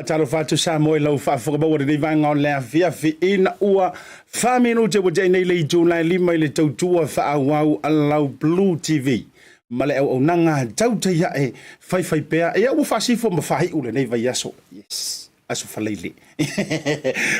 Talofa atu Samoa i lau faafofoga maua lenei vaega o le afiafi ina ua 4 minute ua tea nei le itula e 5 i le tautua faaauau a lau Blue TV ma le auaunaga tautai ae faifai pea. Ia ua faasifo ma faaiu lenei vaiaso. Yes. Aso Faraile.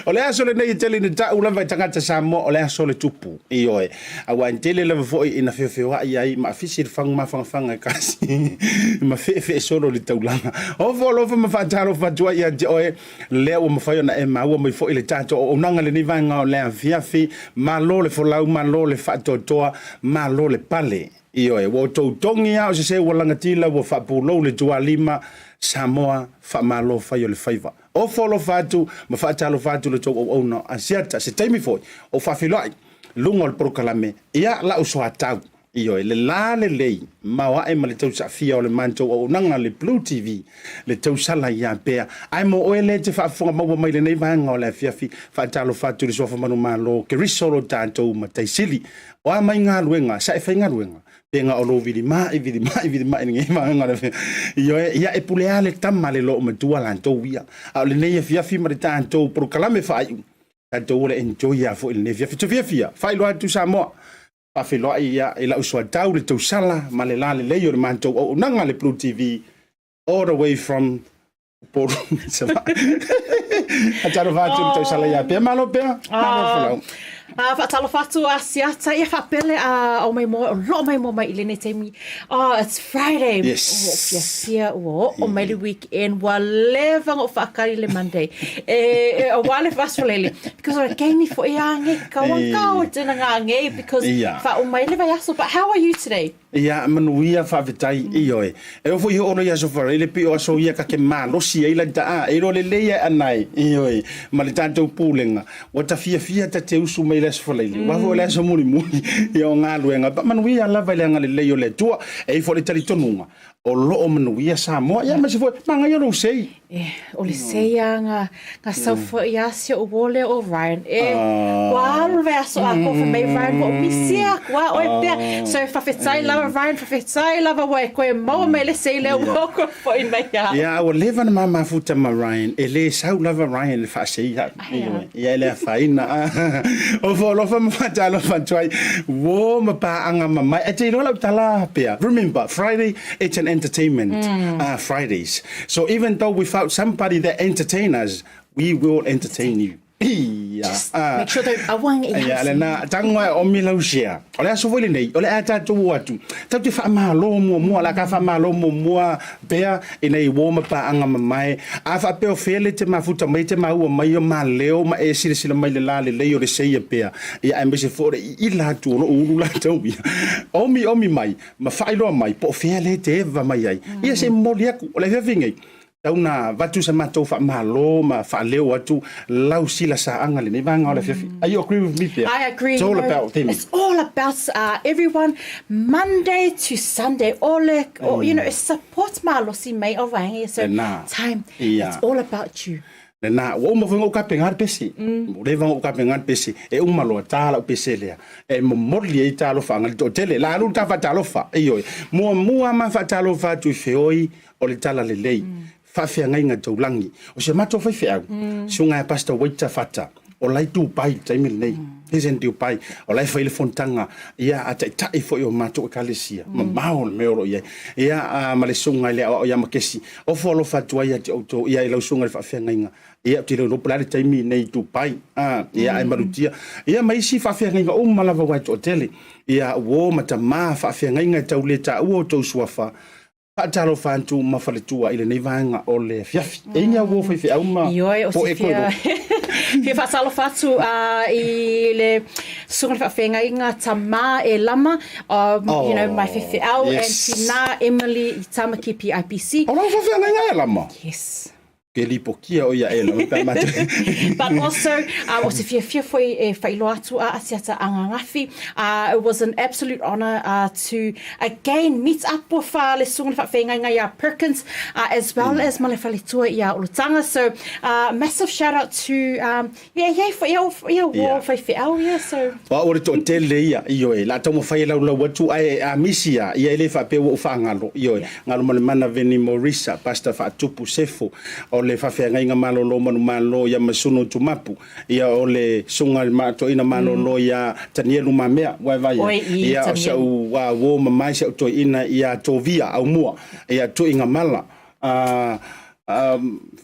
O le aso lenei e tele ina ta'u lava e tagata Samoa o le aso o le tupu. Ioe. Aua e tele lava foi ina feofeoa'i ai ma afisi le fagu mafangafaga e kasi ma fe'efe'e solo i le taulaga. Ofo alofa ma faatalofa atu ai ia te oe lea ua mafai ona e maua mai foi le tatou auaunaga i lenei vaega o le afiafi. Malo le folau, malo le faatoatoa, malo le pale. Ioe, ua outou togi a o se seu ua lagatila ua faapulou le tualima, Samoa, faamalo fai o le faiva. Ofo alofa atu ma faatalofa atu le tou auauna o Asiata. Se taimi foi o faafeiloai luga o le polokalame, ia la'u soatau. Ioe, le la lelei maoae ma le tausaafia o le matou auaunaga le Blue TV, le tausala ia pea. Ae mo oe lea e te faafofoga maua mai lenei vaega o le afiafi, faatalofa atu i le Suafa Manumalo, Keriso lo tatou Matai Sili. O a mai galuega, sa e faigaluega, pe na o lou vilima'i, vilima'i, vilima'i i lenei vaega o le afiafi. Ioe, ia e pule lava le tama le loomatua latou ia. A o lenei afiafi ma le tatou polokalame faaiu, tatou o le enjoy lava foi i lenei afiafi. Ou te fiafia, faailoa atu Samoa, faafeiloai ia i lau soatau le tausala ma le lalelei o le matou auaunaga le Blue TV all the way from Upolu Savaii. Faatalofa atu le tausala ia Pea. Malo Pea, malo le folau. Ah, faatalofa atu a Siata ia faapele a o mai mo o loo mai mo mai i lenei taimi. Oh, it's Friday. Yes. Ua fiafia ua oo mai le weekend ua leva ona ou faakali le Monday. E, e aua le aso lele. Because o le taimi foi a ngei kau Eh. kau tena ngā ngei because Yeah. whaumai le vaiaso. But how are you today? Ia, manuia, faafetai. Ioe. E oo foi i olo i Aso Faraile pei o aso ia ta te malosi ai lata a, e iloa lelei ai anae, ioe, ma le tatou pulega, ua ta fiafia ta te usu mai i le Aso Faraile, aua foi o le aso mulimuli ia o galuega. Ba manuia lava i le agalelei o le Atua. E i ai foi le talitonuga, o lo o manuia Samoa, ia aemaise foi, manaia lou sei. E, o le sei a nga, nga sau foi a si o uo lea o Ryan. E, ua alu le aso a kofa mai Ryan, ua misi aku a oe pea. So, fawhetai lava Ryan, fawhetai lava ua e koe maua mai le sei lea ua koe foi mai a. Ia, ua leva na ma mafuta ma Ryan, e le sau lava Ryan le faasei ha. Ia, e le afaina. O fo alofa ma faatalofa atu ai, uo ma paaga mamae. E te iloa lau tala pea. Remember, Friday, it's an entertainment Fridays. So even though without somebody that entertain us, we will entertain you. Ia. Just make sure they aua nge i Ia, le na tango e omi lau share. O le aso foi lenei, o le a tatou o atu. Tatou te faamalo muamua, la ka faamalo muamua pea ina i uo ma paaga mamae. A faapea o fea le te mafuta mai te maua mai o maleo ma e silasila mai le la lelei o le seia pea. Ia aemaise foi o le iila atu o lou ulu latou ia. Omi omi mai, ma faailoa mai po o fea lea e te eva mai ai. Ia se i momoli atu, o le afiafi nei, tau na avatu sa matou faamalo ma faaleo atu lau silasaaga lenei vaega o le afiafi. Are you agree with me Pea? I agree. It's all about them. It's all about everyone, Monday to Sunday, all, all you know, support malosi mai o vaega ia. So, time, it's all about you. Lena, ua uma foi ona ou tapena le pese. Ua leva ona ou tapena le pese. E uma loa ta lau pese lea. E momoli ai talofa le toatele. La alu ta faatalofa. Ioe. Muamua ma faatalofa atu i feoi o le talalelei. Faafeagaiga taulagi. O si o matou faifeau, susuga ia Pastor Waiter Fata, o la e i Dubai i le taimi lenei. He's in Dubai. O la e fai le fonotaga ia a taitai foi o matou ekalesia. Mamao le mea o lo o i ai. Ia, ma le susuga i le aoao ia Makesi. Ofo alofa atu ai ia te outou, ia i lau susuga i le faafeagaiga. Ia, ou te le iloa po o le a le taimi nei i Dubai, a, ia, ae malutia. Ia, ma isi faafeagaiga uma lava aua e toatele. Ia, uo ma tama faafeagaiga e tau le taua outou suafa, faatalofa atu ma faletua i lenei vaega o le afiafi. E i ai ni au uo faifeau ma Ioe, o po se e koe fia, loa? fia faatalofa atu i le susuga i le faafeagaiga tama e lama, you know, my faifeau and tina Emily i Tamaki PIPC. O lau faafeagaiga e lama? Yes. Ke lipokia o ia e lama pe a matou. But also, o se fiafia foi e whailoa atu a Asiata Angagafi. It was an absolute honour to again meet up with le susuga i le faafeagaiga ia Perkins as well as ma le faletua ia Olotanga. So, massive shout out to Ia, ia, ia, ia, ua faifeau ia, so. O au o le toatele ia, ioe, la taumafai e laulau atu, ae a misi a, ia e le faapea ua ou faagalo, ioe, galo ma le mana Veni Morisa, Pastor Faatupu Sefo, o le faafeagaiga malolo manumalo ia Masuno Tumapu, ia o le susuga i le toeaina malolo ia Tanielu Mamea, ua e vaai ai, ia o si au uo mamae si au toeaina ia Tovia Aumua, ia Tuigamala,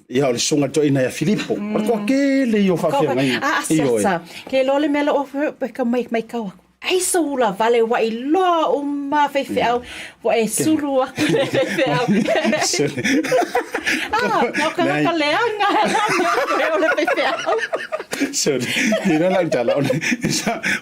Ia o le susuga toeaina ia Filipo. O le toatele ia o faafeagaiga. A asiata, ke loa le mea la o ka mai mai kau aku. Ai so ula vale wa i loa o ma faifeau wa e sulu aku le faifeau. Ah, no ka ka leanga la mea koe o le faifeau. Sorry. Ina lau tala, o le,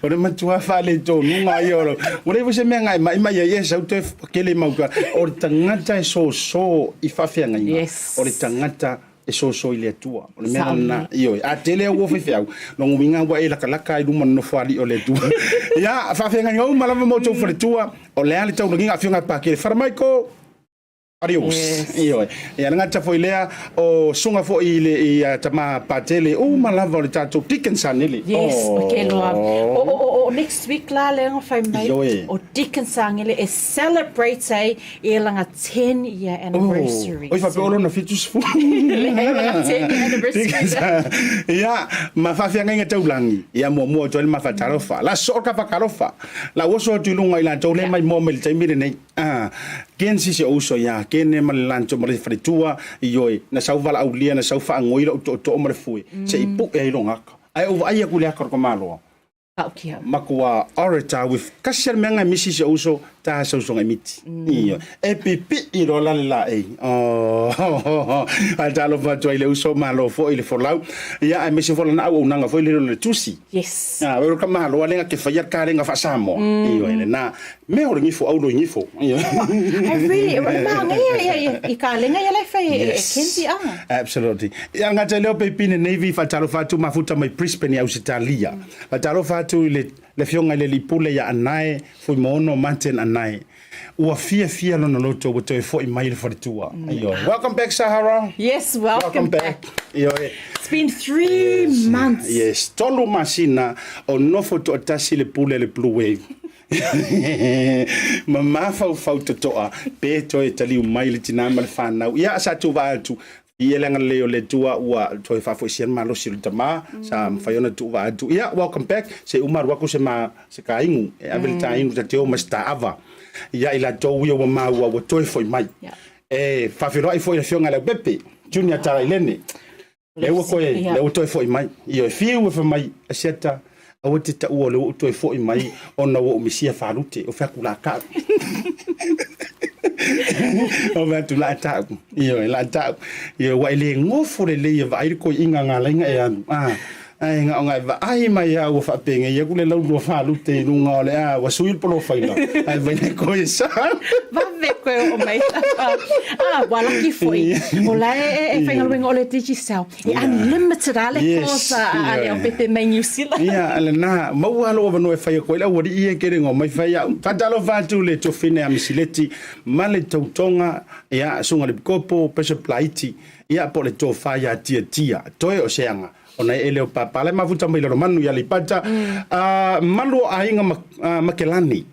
o le matua faaletonu ia o lau. Ua leai foi se mea na e maimai ai e sau toe kele mau ka. O le tagata e soso i faafeagaiga, Yes. o le tagata e soso i le Atua. O le mea Sao lena, lelei. ioe. A tele au ua faifeau, lona uiga ua e lakalaka ai luma nofoalii o le Atua. Ia, faafeagaiga uma lava ma outou faletua, o le a le taulagiga afioga a Pakele. Faramaiko! Adios. Yes. Ioe. Ia le gata foi lea o susuga foi i le i a tama Patele uma lava o le tatou Deacon Sanele. Yes, oh. o ke loa. O, o, o, o next week la le nga fai mai Ioe. o Deacon Sangele e celebrate ai e langa 10 year anniversary. Oh. Oi faapea o lona 70. Le langa 10 year anniversary. Ia, ma faafeagaiga taulagi, ia muamua atu ai le mafatalofa. La soo ka fakalofa. La ua oso atu i luga i latou le mai moa mai le taimi lenei. Ah, ken si se uso ia, ken e ma le lancho ma le faletua, ioe, na sau valaaulia, na sau faagoi lou tootoo ma le fue, se i pu'e ai lona aka. Ae ou vaai atu i le aka o le tamaloa. Taukia. Makuā orator with kasi le mea misi si uso ta sausoga i miti. Ioe. E pipii loa la le laei. Oh, a talofa atu ai le uso, malo foi i le folau. Ia, aemaise foi lana auaunaga foi lele o le tusi. Yes. Ah, o ka malo a lenga ke faia ka lenga faa-Samoa. Ioe, lena. Mea o le gifo, aulo i gifo. Ioe. I really, o le māngaia ia i, i ka lenga ia le fai e, e Kenzie a. Absolutely. Ia ngata leo peipine Navy faatalofa atu mafuta mai Brisbane i Ausetalia. Faatalofa atu i le le afioga i le Alii Pule ia Anae Fuimaono Martin Anae. Ua fiafia lona loto ua toe foi mai le faletua. Ioe. Welcome back Sahara. Yes, welcome, welcome back. back. Ioe. It's been 3 yes. months. Yes, tolu masina o nofo toatasi le pule le Blue Wave. Ma mafaufau totoa pe toe taliu mai le tinā ma le fanau. Ia, sa tuuvaa atu i le agalelei o le Atua ua toe faafoisia le malosi o le tama, sa mafai ona tuuvaa atu. Ia, welcome back, se i uma alu aku se ma se kaigu, e ave le tainu ta te o ma se taava ia i latou ia ua maua ua toe foi mai. E faafeiloai foi i le Afioga i le Aupepe, Junior Talailene. Lea ua toe, lea ua toe foi mai. Ioe, fiu e fai mai, Asiata, aua te taua o lea ua ou toe foi mai ona ua ou misia falute, o fea atu la tau. O fea atu la tau. Ioe, la tau. Ioe, ua e le gofo lelei e vaai le koiiga a galaiga e alu. Ah, ae na ona e vaai mai lava ua faapenei atu le laulua falute i luga o le a, ua sui le polofaila, ae fai nei koe e sa. Vave koe oo mai. Ah, ua laki foi. O la e, e, e faigaluega o le Digicel. E unlimited a le calls a, a le aupepe mai New Zealand. Ia, lena, maua lou avanoa e fai atu ai le aualii ia e kele mai fai au. Faatalofa atu le Tofine a Misileti ma le tautoga, ia, Susuga i le Pikopo, Bishop Laiti, ia, po o le tofa ia Tiatia. Toe o Seaga, ona e ele o Papa la e mafuta mai Lalomanu i Aleipata, a malu o aiga Makelani.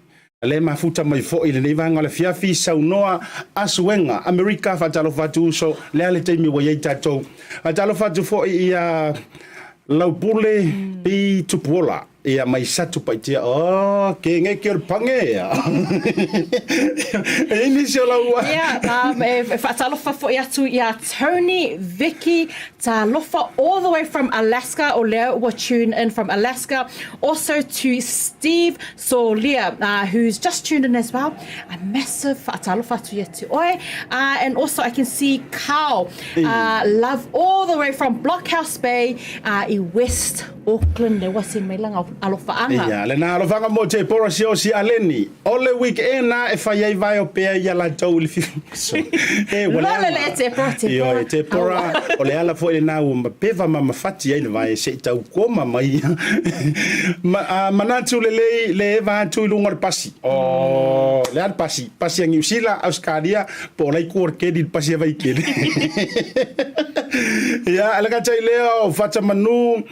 Le mafuta mai foi i lenei vaega o le afiafi, saunoa Asuega, Amerika, faatalofa atu uso, le a le taimi ua i ai tatou. Faatalofa atu foi ia Laupule P. Tupuola, ia mai Satupaitea, oh, ke ngeke o le pange ia. E i ai nisi o lau... Ia, e faatalofa foi atu ia Tony, Vicky, Talofa all the way from Alaska, o lea ua tune in from Alaska. Also to Steve Solia, who's just tuned in as well. A massive faatalofa atu ia te oe. And also I can see Carl, love all the way from Blockhouse Bay i West Auckland. Lea ua send mai lana alofaaga. Ia, lena alofaga mo te Pora Siosi Aleni. O le weekend na e fai ai vae o pea ia latou i le fifi. E, ua leaga. Lole le Tepora, Tepora. Ioe, Tepora, o le ala foi lena ua mapeva ma mafati ai le vae se i tau koma mai. Ma, a, manatu lelei le eva atu i luga o le pasi. O, le a le pasi? Pasi a Niu Sila, Ausekalia, po o lai kua o le keli le pasi a Vaikele. Ia, le gata i lea o Fatamanu,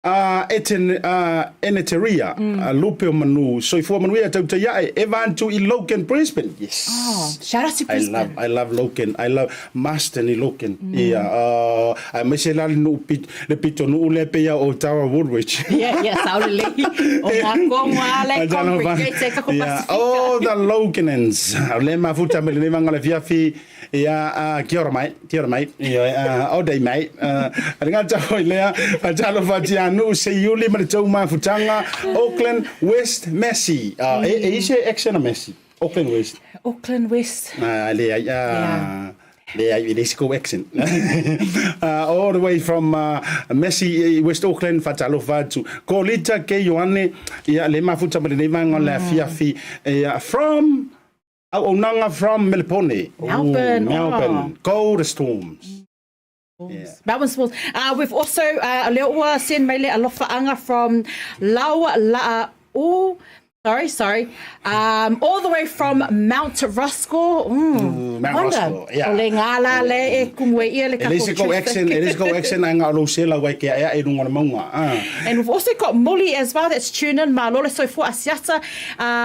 A eten, a eneteria, a lupe o manu, soifua manuia tautai ae, eva atu i Logan, Brisbane. Yes. Oh, shout out to Brisbane. I love, I love Logan. I love Marston i Logan. Ia, aemaise la le nuu pito, le pitonuu lea pei o Tara Woolwich. Yeah, yeah, sao lelei. O mākou ngā le congregate e ka ko Pasifika. Oh, the Loganans. O le mafuta me lenei vanga le fiafi. Ia, uh, kia ora mai, kia ora mai. Ia, uh, all day mate. Uh, a ngata hoi lea, a talofa atu ia Nuu Seiuli ma le tou mafutaga, Auckland West Massey. Uh, e, e i se accent a Massey? Auckland West. Auckland West. Uh, leai, uh, yeah. Leai, e leai se kou accent. All the way from Massey, West Auckland, faatalofa atu. Kolita K. Ioane, ia, le mafuta ma lenei vaega o le afiafi, ia, from Auaunaga from Melepone. Melbourne. Ooh, Melbourne. Oh. Go the Storms. Yeah. Melbourne Storms. We've also, lea ua send mai le alofaanga from Lau La'a U. Sorry, sorry. All the way from Mount Roskill. Mount Wonder. Roskill, yeah. O le ngā la le e kumu e ia le E leai se kou accent, e leai se kou accent ai ngā o lou sela wai ke aea e lunga o le maunga. Ah. And we've also got Muli as well that's tuned in. Malo le soifua asiata.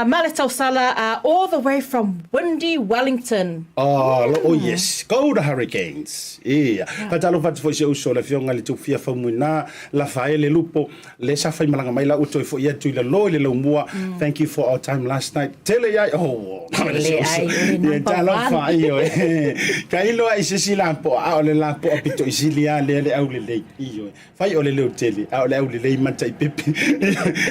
Male Tausala, all the way from windy Wellington. Oh, oh yes, go the Hurricanes. Ia. Faatalofa atu foi i si ou uso le Afioga i le Tufia Faumuina, Lafaele Lupo, le sa faimalaga mai la uto e foi atu i lalo i le laumua. Thank Thank you for our time last night. Tele iai, oh, Tele ai, o le number one. Ioe. Ka iloa i se isi lapoa, a o le lapoa pito i sili lava lea le aulelei. Ioe. Fai o le leo tele, a o le aulelei mata i pepe.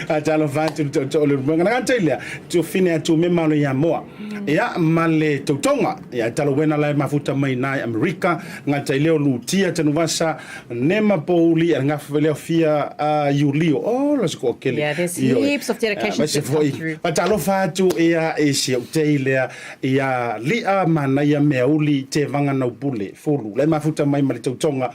A talofa atu le tootoo o le Ulumoega. Na gata i lea, tuafine atu me malo ia moa. Ia, ma le tautoga. Ia, talowena la e mafuta mai na i Amerika. Gata i leo Lutia Tanuvasa, Nema Pouli, a ngafa leo fia Iulio. Oh, la se kele. Yeah, there's heaps of dedications that come through. Fatalofa atu ia e si au tei lea ia lia manaia meauli te vanga nau pule fulu. Le mafuta mai ma le tautoga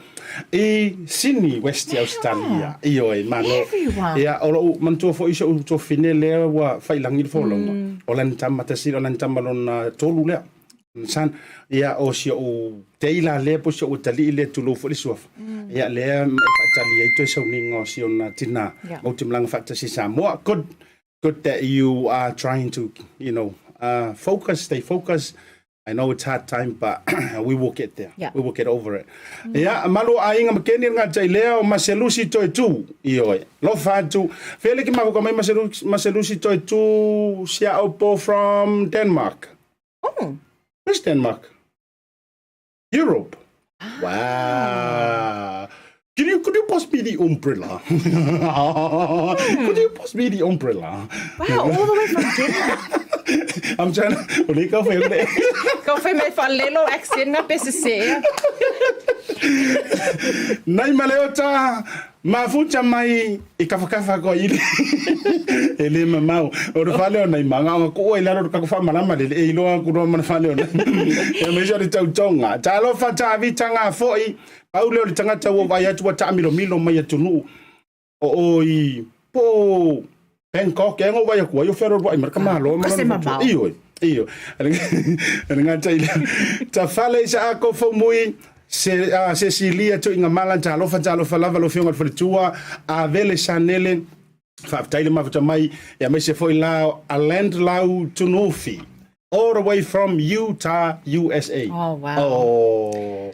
i Sydney, West Australia. Ioe, malo. Everyone. Ia, o lou manatua foi si ou tuafine lea ua failagi le folauga. O lana tama tasi, o lana tama lona tolu lea. San, ia, o si ou tei la lea po si ou atalii lea tulou foi le suafa. Ia, lea e faatali ai toe sauniga o si ona tina. Matou te malaga faatasi i Samoa. Good, good that you are trying to, you know, focus, stay focused. I know it's hard time, but we will get there. We will get over it. Ia, malu aiga ma keni ngā tai lea o Maselusi toe tū. Ioe. Lofa atu. Fele ki mafuka mai Maselusi, Maselusi toe tū sia opo from Denmark. Oh. Where's Denmark? Europe. Wow. Could you pass me the umbrella? Could you pass me the umbrella? Wow, all the way from Denmark. I'm trying to... O le ka whai le. Ka whai mai whalelo accent nga pese se. Nai maleota, mafuta mai i kawhakawha koa i le. E le mamau. O le whale o nai manga, o ko oi lalo ka wha marama le e iloa ku roa mana whale o nai. E me le tautonga. Talofa tavita ngā foi. Pau lea o le tagata ua vaai atu ua taamilomilo mai atunuu o o i po o Bangkok ea na ou vaai atu ai o fealualuai ma le tamaloa ma Ka se lona mamao. matua. Ioe, ioe. E le gata i lea. Tafale i sa ako fomui se a Cecilia Tuigamala, talofa talofa lava lau Afioga i le Faletua, Avele Sanele, faafetai le mafuta mai, aemaise foi la Aland Lau Tunuufi, all the way from Utah, USA. Oh, wow. Oh.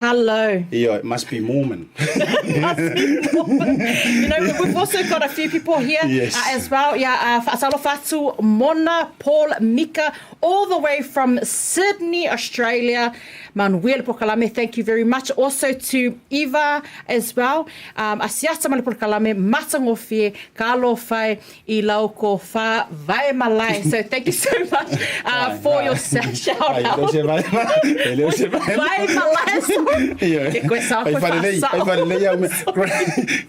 Hello. Yeah, it must be Mormon. Must be Mormon. You know, we've also got a few people here Yes. as well. Yeah, Fa'asalofatu, Mona, Paul, Mika, all the way from Sydney, Australia. Manuel Pokalame, thank you very much. Also to Eva as well. Um, asiata ma le polokalame matagofie ka alofa i lau ko wha vae malae. So thank you so much for your shout out. Vae malae. Ke koe sa koe whaasao.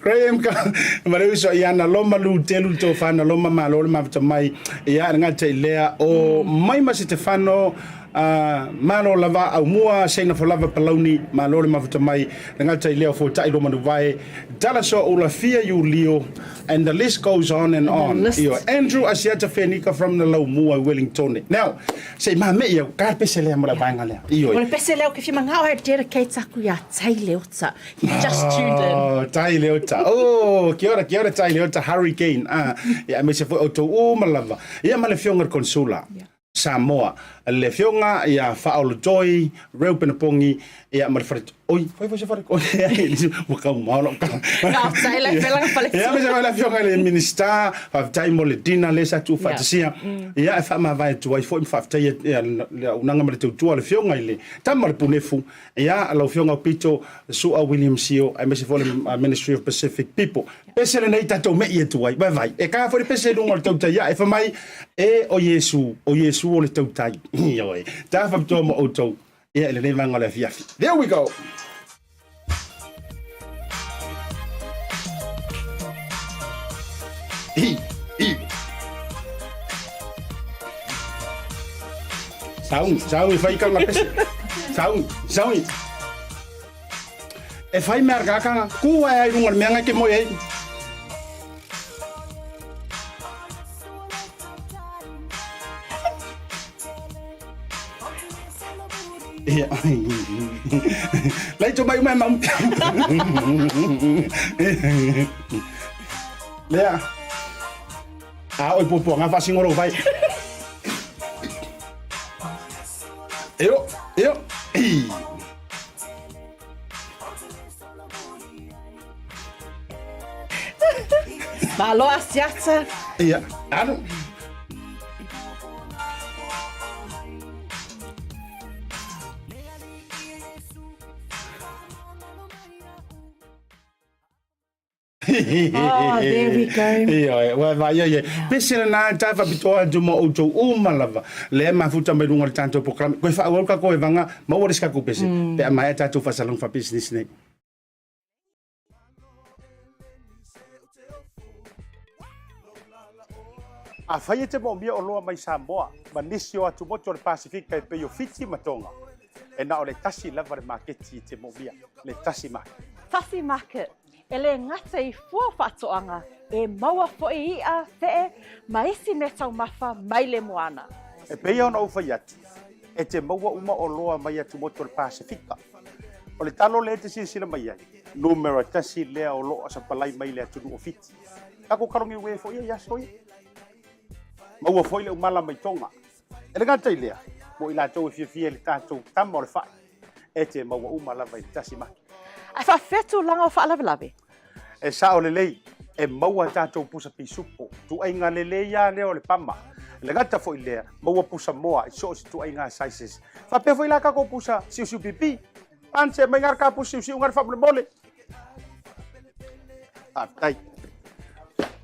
Graham ka ma le uso ia na loma lu telu to whana loma malo le mafuta mai ia nga te lea o mai ma se te whano Ā, malo lava aumua, seina fo lava palauni, malo le mafuta mai, le gata i lea o fotai lo manuvae, Dalaso ula fia iulio, and the list goes on and on. list. Ioe, Andrew Asiata Fenika from the Laumua, Wellingtone. Now, se i mame ia, ka le pese lea mo le vaega lea. O Ioe. le pese lea o ke whia mangao e dedicate aku ia Tai Leota. He just tuned in. Oh, Tai Leota. Oh, kia ora, kia ora Tai Leota, Hurricane. Ah, ia, aemaise foi o tou uma lava. Ia ma le fionga le Consula. Yeah. Samoa. Le afioga ia Faaolotoi, Reuben Pongi, ia ma le fale, oi, fai foi se fale, oi, ua kau mao lau tala. Ka tai le fela ka fale. Ia, ma se le afioga i le Minista, faafetai mo le dinner lea sa tuufaatasia. Ia, e faamavae atu ai foi ma faafetai ia le auaunaga ma le tautua a le afioga i le tama o le Punefu, ia, lau afioga Aupito Su'a William Sio, aemaise foi le Ministry of Pacific People. Pese lenei tatou me'i atu ai, vaivai, e ka foi le pese i luga o le tautai ae, fai mai, e o Iesu, o Iesu o le tautai. Ioe, ta faapitoa mo outou, ia i lenei vaega o le afiafi. There we go! Hi, hi. Sauni, sauni, fai kanga pese. Sauni, sauni. E whai mea kakanga, ku ai ai runga le mea ngai ke moe ai. Ia. Lai to mai mai mau. Lea. A oi puapua ngā whasingoro vai. Eo, eo. Ei. Malo Asiata. Ia, anu. Oh, there we go. Ioe, ua vaai ai e. Pese lena e tae faapitoa atu mo outou uma lava, lea e mafuta mai luga o le tatou polokalame. Koe faaauau le tatou evaga, maua le isi tatou pese, pe a maea tatou faasalalauga faapisinisi nei. Afai e te moomia oloa mai Samoa ma nisi o atumotu o le Pasefika e pei o Fiti ma Tonga, e na o le tasi lava le maketi e te moomia, le Tasi Market. Tasi Market, e le gata i fua faatoaga, e maua foi i'a, fe'e, ma isi meataumafa mai le moana. E pei ona ou fai atu, e te maua uma oloa mai atumotu o le Pasefika. O le talo lea e te silasila mai ai, numera tasi lea o lo o sapalai mai le atunuu o Fiti. Tatou kalogi uē foi ia i aso ia. Maua foi le umala mai Tonga. E le gata i lea, mo i latou e fiafia i le tatou tama o le fai, e te maua uma lava i le tasi maki. Ae faafefea tulaga o faalavelave? E sao lelei, e maua tatou pusa pisupo, tuaiga lelei lava lea o le pama. E le gata foi i lea, maua pusa moa i so o se tuaiga sizes. Faapea foi la tatou pusa siusiu pipi. Panse mai ngā ka pusa siusiu ngā faamolemole. Faafetai.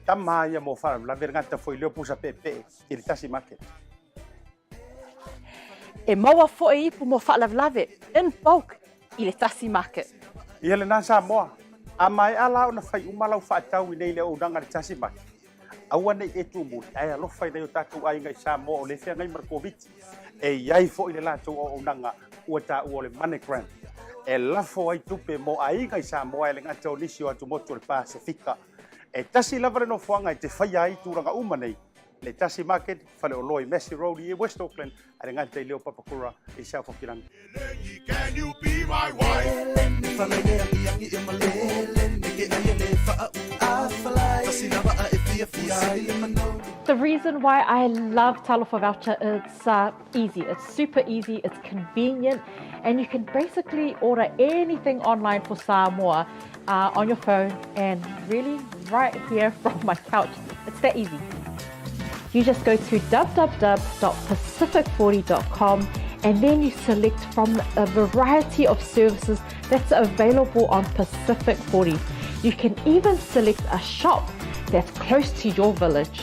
Tama ia mo faalavelave le gata foi lea o pusa peepee i le tasi market. E maua foi ipu mo faalavelave in bulk i le tasi market. Ia lena Samoa, a maea la ona fai uma lau faatau i nei le auaunaga i le tasi market, aua ne i e tumuli ae alofa i nai o tatou aiga i Samoa o lea e feagai ma le Koviti. E i ai foi le latou auaunaga ua taua o le MoneyGram e lafo ai tupe mo aiga i Samoa e le gata o nisi o atumotu o le Pasefika. E tasi lava le nofoaga e te faia ai tulaga uma nei, le Tasi Market, Faleoloa i Massey Road i West Auckland, a le gata i leo Papakura i South Hokirangi. The reason why I love Talofa Voucher it's uh, easy. It's super easy, it's convenient, and you can basically order anything online for Samoa uh, on your phone and really right here from my couch. It's that easy. You just go to www.pacific40.com and then you select from a variety of services that's available on Pacific 40. You can even select a shop that's close to your village.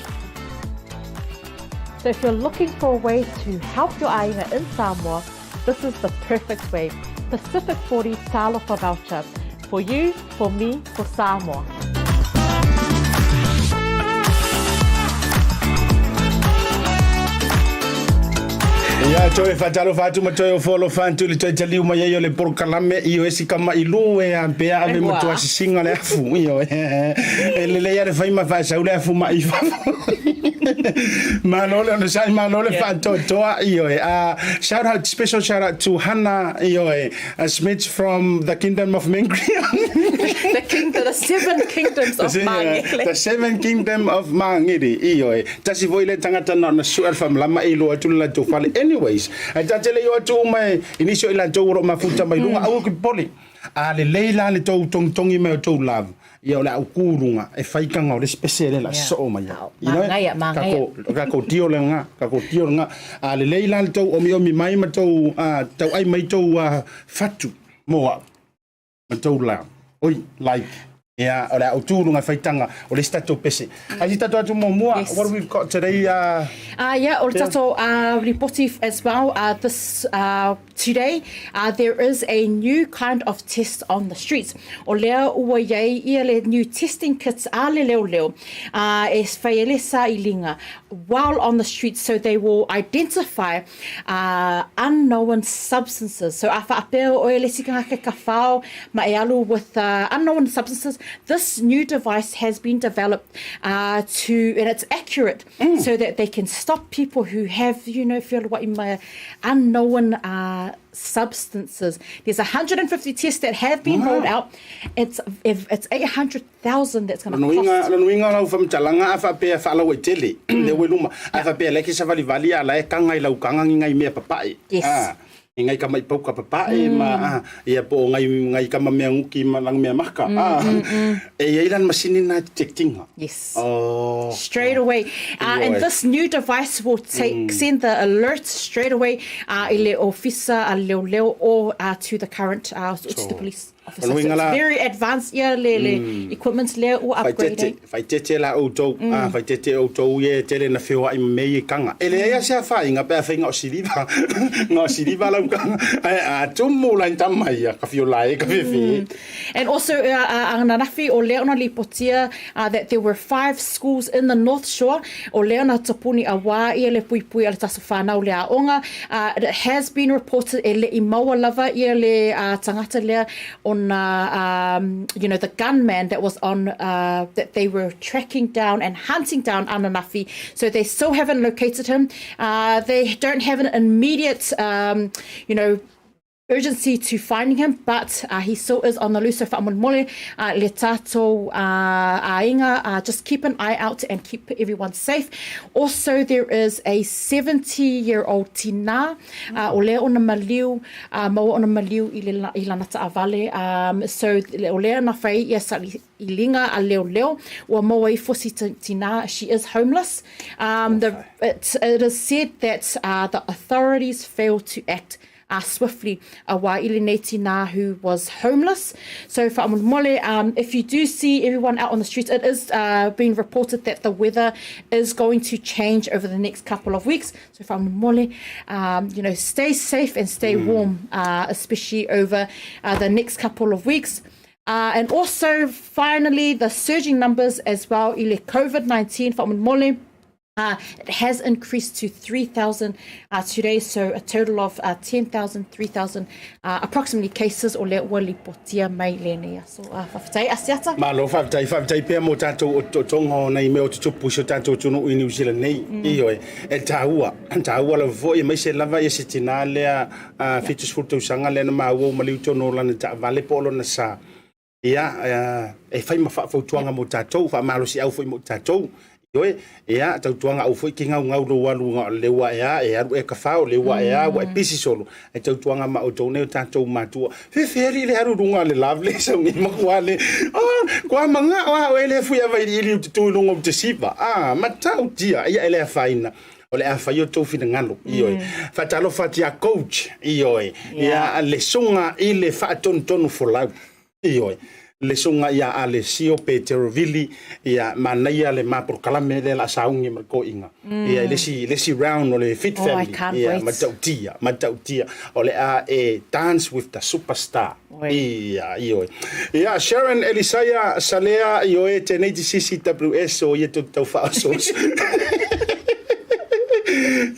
So if you're looking for a way to help your aina in Samoa, this is the perfect way. Pacific 40 Talofa Voucher. For you, for me, for Samoa. Ia, toe faatalofa atu ma toe ofo alofa atu i le toe taliu mai ai o le polokalame i o esi kama i lu e a pea ave matua sisinga le afu. Ioe. E lelei lava le fai ma faasau le afu mai i fafo. Malo le onosai, malo le faatoatoa. Ioe. Shout out, special shout out to Hannah, ioe, Smith from the Kingdom of Mangria. The kingdom, the seven kingdoms of Mangere. The seven kingdom of Mangere. Ioe. Tasi foi le tangata na ona sue le faamalama e iloa atu le latou fale. Anyways, ae ta te le i o atu uma i nisi o i latou o lo o mafuta mai luga, aua ke popole. A lelei la le tou togitogi mai o tou love, ia o le a ou ku luga e fai taga o le isi pese lea o le a sosoo mai ai. You know, Manaia, manaia. Kako, kako tio le nga, kako tio le nga. A lelei la le tou omiomi mai ma tou tauai mai tou fatu mo au ma tou love. Oi, like. Ia, o le a ou tu luga e fai taga o le isi tatou pese. Ai si tatou atu muamua, Yes. what have we got today? Yeah, o le tatou ripoti as well, this Today, there is a new kind of test on the streets. O lea ua i ai ia le new testing kits a le leoleo e fai ai le sailiga while on the streets so they will identify unknown substances. So a faapea oe le isi tagata e kawhao ma e alu with unknown substances, this new device has been developed to, and it's accurate, so that they can stop people who have, you know, feelua'i ma unknown uh, substances. There's 150 tests that have been rolled out. It's it's 800,000 that's going to cost. Lona uiga o lau faamatalaga a faapea e faalauaitele lea ua i luma, a faapea la e kesavalivali a la e kaga i lau kaga ni nai mea papae. Yes. Ah, i ngai kama i pauka papae ma ah, ia po o ngai ngai kama mea nguki ma lang mea maka. Ah, e i ai la le masini na e detectinga. Yes. Oh. Straight away. And this new device will take send the alert straight away i le ofisa a leoleo or to the current to the police. Officer. So it's very advanced ia le, le mm. equipment lea ua upgrade ai. Faitete la outou, mm. ah, faitete outou ia e tele na feoai ma mea ia i kaga. E leai lava se afaina pe afai na o siliva, na o siliva lau kaga. Ae a tumu la i tama ia, ka fio lae ka fefe. Mm. And also, uh, uh, ananafi o lea ona lipotia uh, that there were five schools in the North Shore o lea ona tapuni a wā ia le puipui a le taso whanau le aonga. Uh, it has been reported e le i maua lava ia le uh, tangata lea ona, um, you know, the gunman that was on, uh, that they were tracking down and hunting down ananafi. So they still haven't located him. Uh, they don't have an immediate, um, you know, urgency to finding him, but uh, he still is on the loose. So whaamolemole, uh, le tātou uh, āinga, uh, just keep an eye out and keep everyone safe. Also, there is a 70-year-old tina, uh, o lea ona maliu, uh, maua ona maliu i, le, i lana taavale. Um, so, o lea na whai ia sailiiliga a leoleo, ua maua ifo si tina, she is homeless. Um, the, it, it is said that uh, the authorities failed to act uh, swiftly a wā i lenei tinā who was homeless. So whaamolemole, um, if you do see everyone out on the streets, it is uh, being reported that the weather is going to change over the next couple of weeks. So whaamolemole, um, you know, stay safe and stay mm. warm, uh, especially over uh, the next couple of weeks. Uh, and also, finally, the surging numbers as well, i le COVID-19, whaamolemole, Uh, it has increased to 3,000 uh, today, so a total of uh, 10,000, 3,000 uh, approximately cases o lea ua lipotia mai lenei aso. Uh, faafetai, Asiata. Malo, faafetai, faafetai pea mo tātou o totoga o nai mea o tutupu i so tātou atunuu i Niu Sila nei. Mm. Ioe, e tāua, tāua lava foi, aemaise lava ia se tinā lea uh, 70 tausaga lea na maua ua maliu tonu o lana taavale po o lona sa. Ia, e fai ma faafautuaga mo tatou, faamalosiau foi mo tatou. Ioe, ia, tautuaga au foi ki gaugau lou alu ga le ua e a, e alu e ka fao, le ua e a, ua e pisi solo. Ai tautuaga ma outou nei o tatou matua. Fefeali le alu luga o le love le sau nei makua le, ah, kua manga o a oe le fui a vailiili u te tu i luga u te siva. Ah, matautia, ia e le afaina. O le a fai o tou finagalo, ioe. Faatalofa atu ia coach, ioe. Ia le suga i le faatonutonu folau. Ioe, le susuga ia Alessio Peterovili, ia, manaia le ma polokalame lea la sauni ma le toeaina. Ia, i le isi, le isi round o le Fit Oh, I Family. can't Ia, wait. matautia, matautia. O le a e Dance with the Superstar. Oi. Ia, ioe. Ia, Sharon Elisaia Salea, ioe, tenei te CCWS o ia tou te tau faaosooso.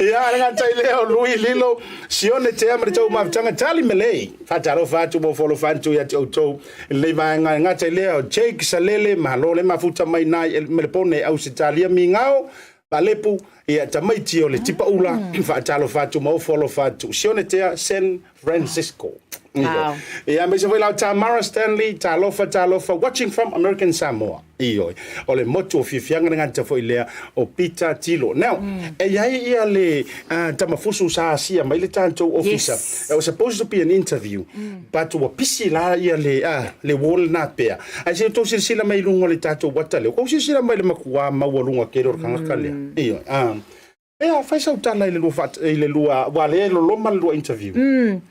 Ia, le gatai lea o Lui Lilo, Sione Tea ma le tou mafutaga Charlie Melei. Faatalofa atu mo folofa atu ia te outou i lenei vaega e gata i lea o Jake Salele, malo le mafuta mai na i Melepone i Ausetalia Migao Malepu, ia tamaiti o le Tipaula, faatalofa atu ma ofo alofa atu Sione Tea, San Francisco. Wow. Ia aemaise foi lau Tamara Stanley, talofa talofa, watching from American Samoa. Ioe. O le motu o fiafiaga le gata foi lea o Peter Tilo. Now, mm. e iai ia le uh, tamafusu sa asia mai le tatou ofisa. Yes. It was supposed to be an interview, mm. but ua pisi la ia le, uh, le wall na pea. Ai se tou silasila mai lunga le tatou wata lea. Kou silasila mai le makua maualuga kele o le kangaka lea. Mm. Ioe. Um, Ea, fai sau tala i le lua, whaat, i le lua, wa le loloma le lua interview. Mm.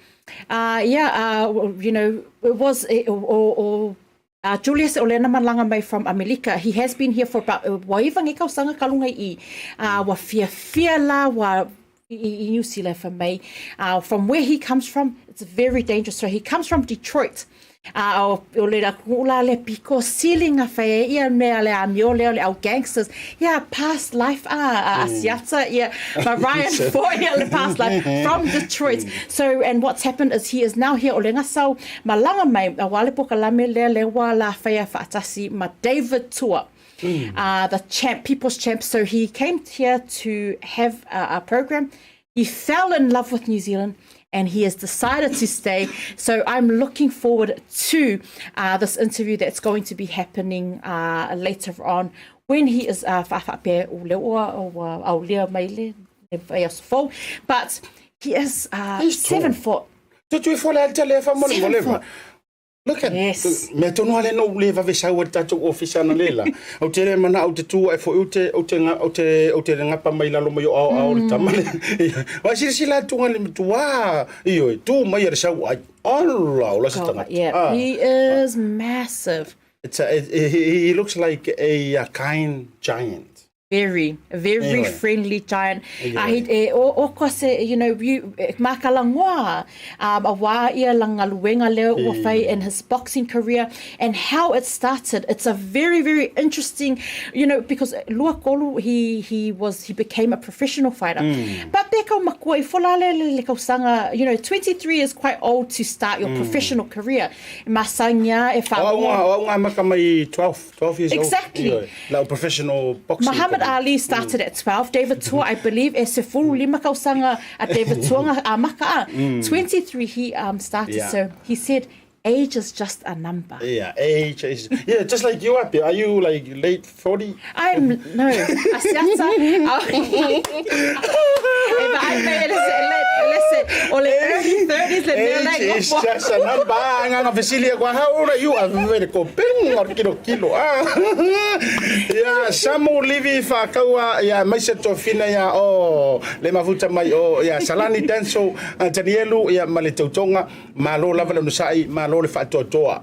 Uh, yeah, uh, you know, it was, eh, o, o, o uh, Julius o lena malanga mai from Amelika. He has been here for about, uh, wa iva nge kausanga kalunga i. Uh, wa fia fia la, wa i, i New Zealand for me. Uh, from where he comes from, it's very dangerous. So he comes from Detroit. A o, o le la le piko sili nga whai ia mea le amio leo le au gangsters. Yeah, past life a, a Asiata, yeah, ma Ryan for ia le past life from Detroit. So, and what's happened is he is now here o le ngasau ma langa mai, a wale poka lame lea le wa la whaia whaatasi ma David Tua. Uh, the champ, people's champ. So he came here to have a, a program. He fell in love with New Zealand and he has decided to stay. So I'm looking forward to uh, this interview that's going to be happening uh, later on when he is uh, But he is uh, He's seven tall. foot. Seven foot. Look at Yes. Mea tonu lava lea na ou le vave sau ai i le tatou ofisa analeila. Ou te le manao ou te tu ae foi ou te ou te ou te ou te gapa mai lalo mai o aoao o le tama lea. Vai silasila atu le matua ioe, tu mai a le sau ai. Ala, ola se tagata. Yeah, he is massive. It's a, he looks like a kind giant. Very, very Anyway. friendly giant. Anyway. He, e, o, o koa se, you know, you, e, makalagoa, a wā ia la galuega lea ua fai in his boxing career and how it started. It's a very, very interesting, you know, because lua kolu, he was, he became a professional fighter. But pe kau makua i fola le, le, le kausaga, you know, 23 is quite old to start your professional career. Masangia e O au wha ngā, o au ngā maka mai 12, 12 years old. Exactly. Ioe, lau professional boxing. Muhammad Ali started at 12. David Tua, I believe, e 15 kausaga a David Tua nga a maka a. 23 he started. Yeah. So he said, age is just a number. Yeah, age is, yeah, just like you are. Are you like late 40? I'm, no, asiata. E vaai mai e le se, le, le se, o le early 30s le mea Age lea is just a number. Nganga fesili kwa how old are you? I'm very ko ping or kilo kilo. Ah. Ya Samu Livi whakaua ya maise tofina ya o le mafuta mai o ya Salani Denso Danielu ya ma le tautonga malo lava le nusai malo le whaatoatoa.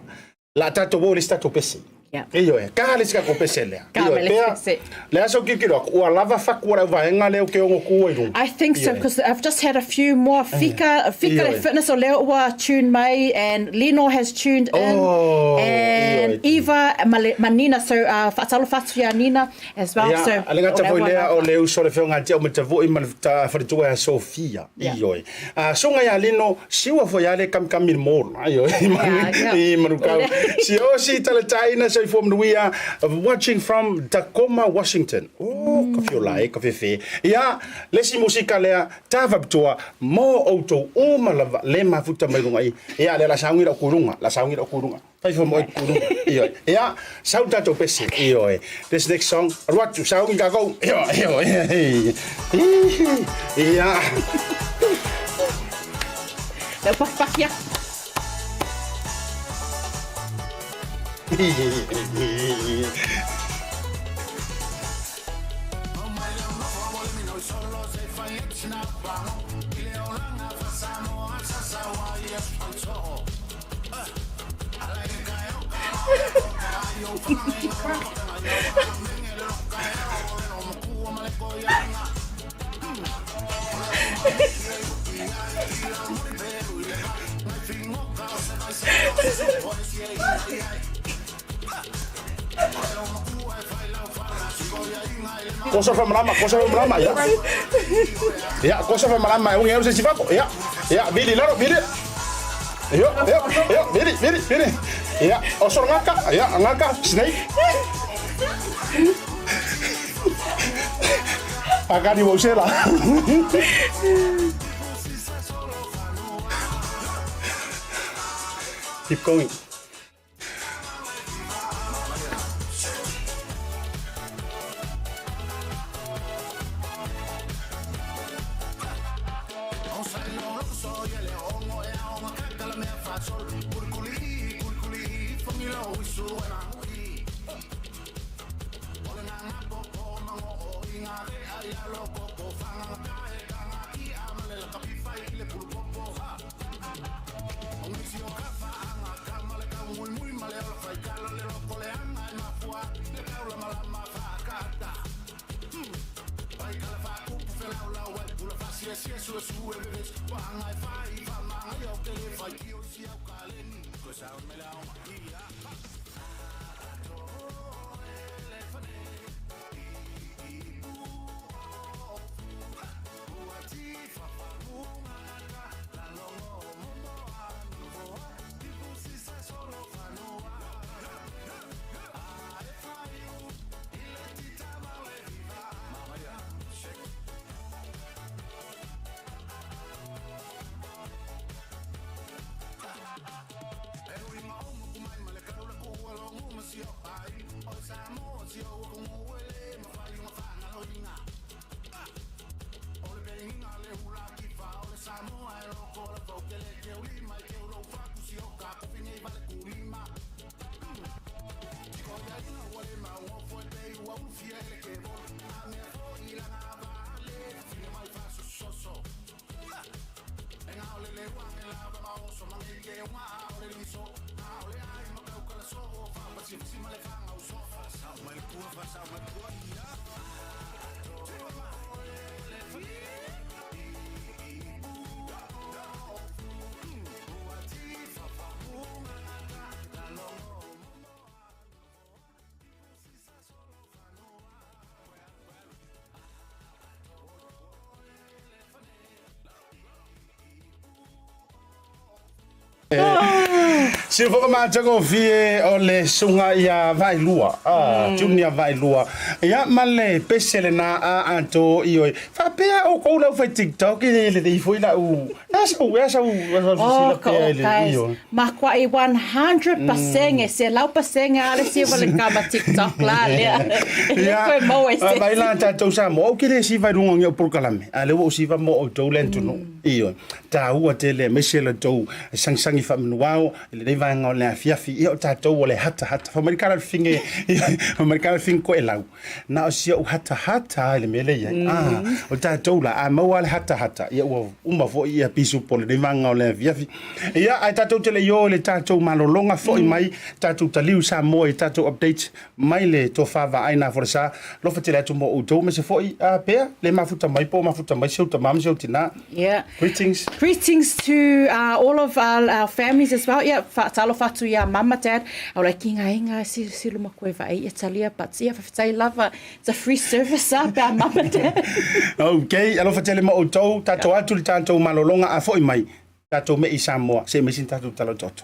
La tatou o le si tatou pese. Yeah. Ioe, ka le si ka pese lea. Ka Ioe, me le pea, pese. Le aso kikiro aku, ua lava faku ora vaenga leo ke ongo kua i runga. I think so, Ioe. because I've just had a few more Fika, Fika Ioe. Fitness o leo ua tune mai, and Lino has tuned in, Oh, and ioe. Eva Manina, so whaatalofa atu ia Nina as well. Ia, so, a le gata o lea foi ua lea lava. o le uso le whionga tia o matavoi ma le ta wharitua ia Sofia. Yeah. Ioe. Songa ia Lino, siua foi ia le kamikami le mōla. Ioe, Yeah, yeah. i manukau. Si o si talataina soifua manuia, watching from Tacoma, Washington. Oh, ka fiola e, ka fefe. Ia, le si musika lea, tā whapitoa, mō outou uma lava, le mafuta mai runga i. Ia, le la saungi rau kurunga, la saungi rau kurunga. Fai fo mo kurunga. Ioe. Ia, sau tātou pese. Ioe. This next song, aru atu, saungi kākou. Ioe, ioe. Ia. Leo pakipaki ia. Kosa whamarama, kosa whamarama, ia. Ia, kosa whamarama, e ungi au se sifako, ia. Ia, vili laro, vili. Ia, ia, ia, vili, vili, vili. Ia, osoro ngaka, ia, ngaka, snake. Pakani wausela. Keep going. Siufoka matagofie o le suga ia Vailua, ah, Junior Vailua. Ia ma le pese lena a ato ioe. Faapea outou le aufai TikTok e lelei foi lau e sau Oh, sila ka pea o i le guys. ioe. Makuai 100% 100% a le siva le kama TikTok la lea. E le koe maua i se Vai la tatou Samoa, ou te le siva i luga o ni au polokalame, a o lea ua ou siva mo outou le atunuu. Ioe. Taua tele aemaise le tou sagisagi faamanuao i lenei vaega o le afiafi. Ia o tatou o le hatahata. Fai mai le kala le fige, fai mai le kala le fige koelau. Na o si ou hatahata lava i le mea lea e i ai. Ah, o tatou la, a maua lava le hatahata, ia ua uma foi ia pisupo o lenei vaega o le afiafi. Ia, ae tatou te le i o i le tatou malologa, foi mai tatou taliu Samoa i tatou updates mai le tofa vaai na folasa. Alofa tele atu mo outou, aemaise foi a pea le mafuta mai po o mafuta mai si ou tama ma si ou tina. Yeah. Greetings. Greetings to all of our families as well. Yeah, faatalofa atu ia mama, dad. Aula ki ngā inga si si luma koe vaai i talia, but yeah, whawhitai lava. It's a free service ah, pe a mama, dad. Okay, alofa tele mo outou, tatou atu le tatou malologa a foi mai, tatou me i Samoa, se mai sin tatou tala toto.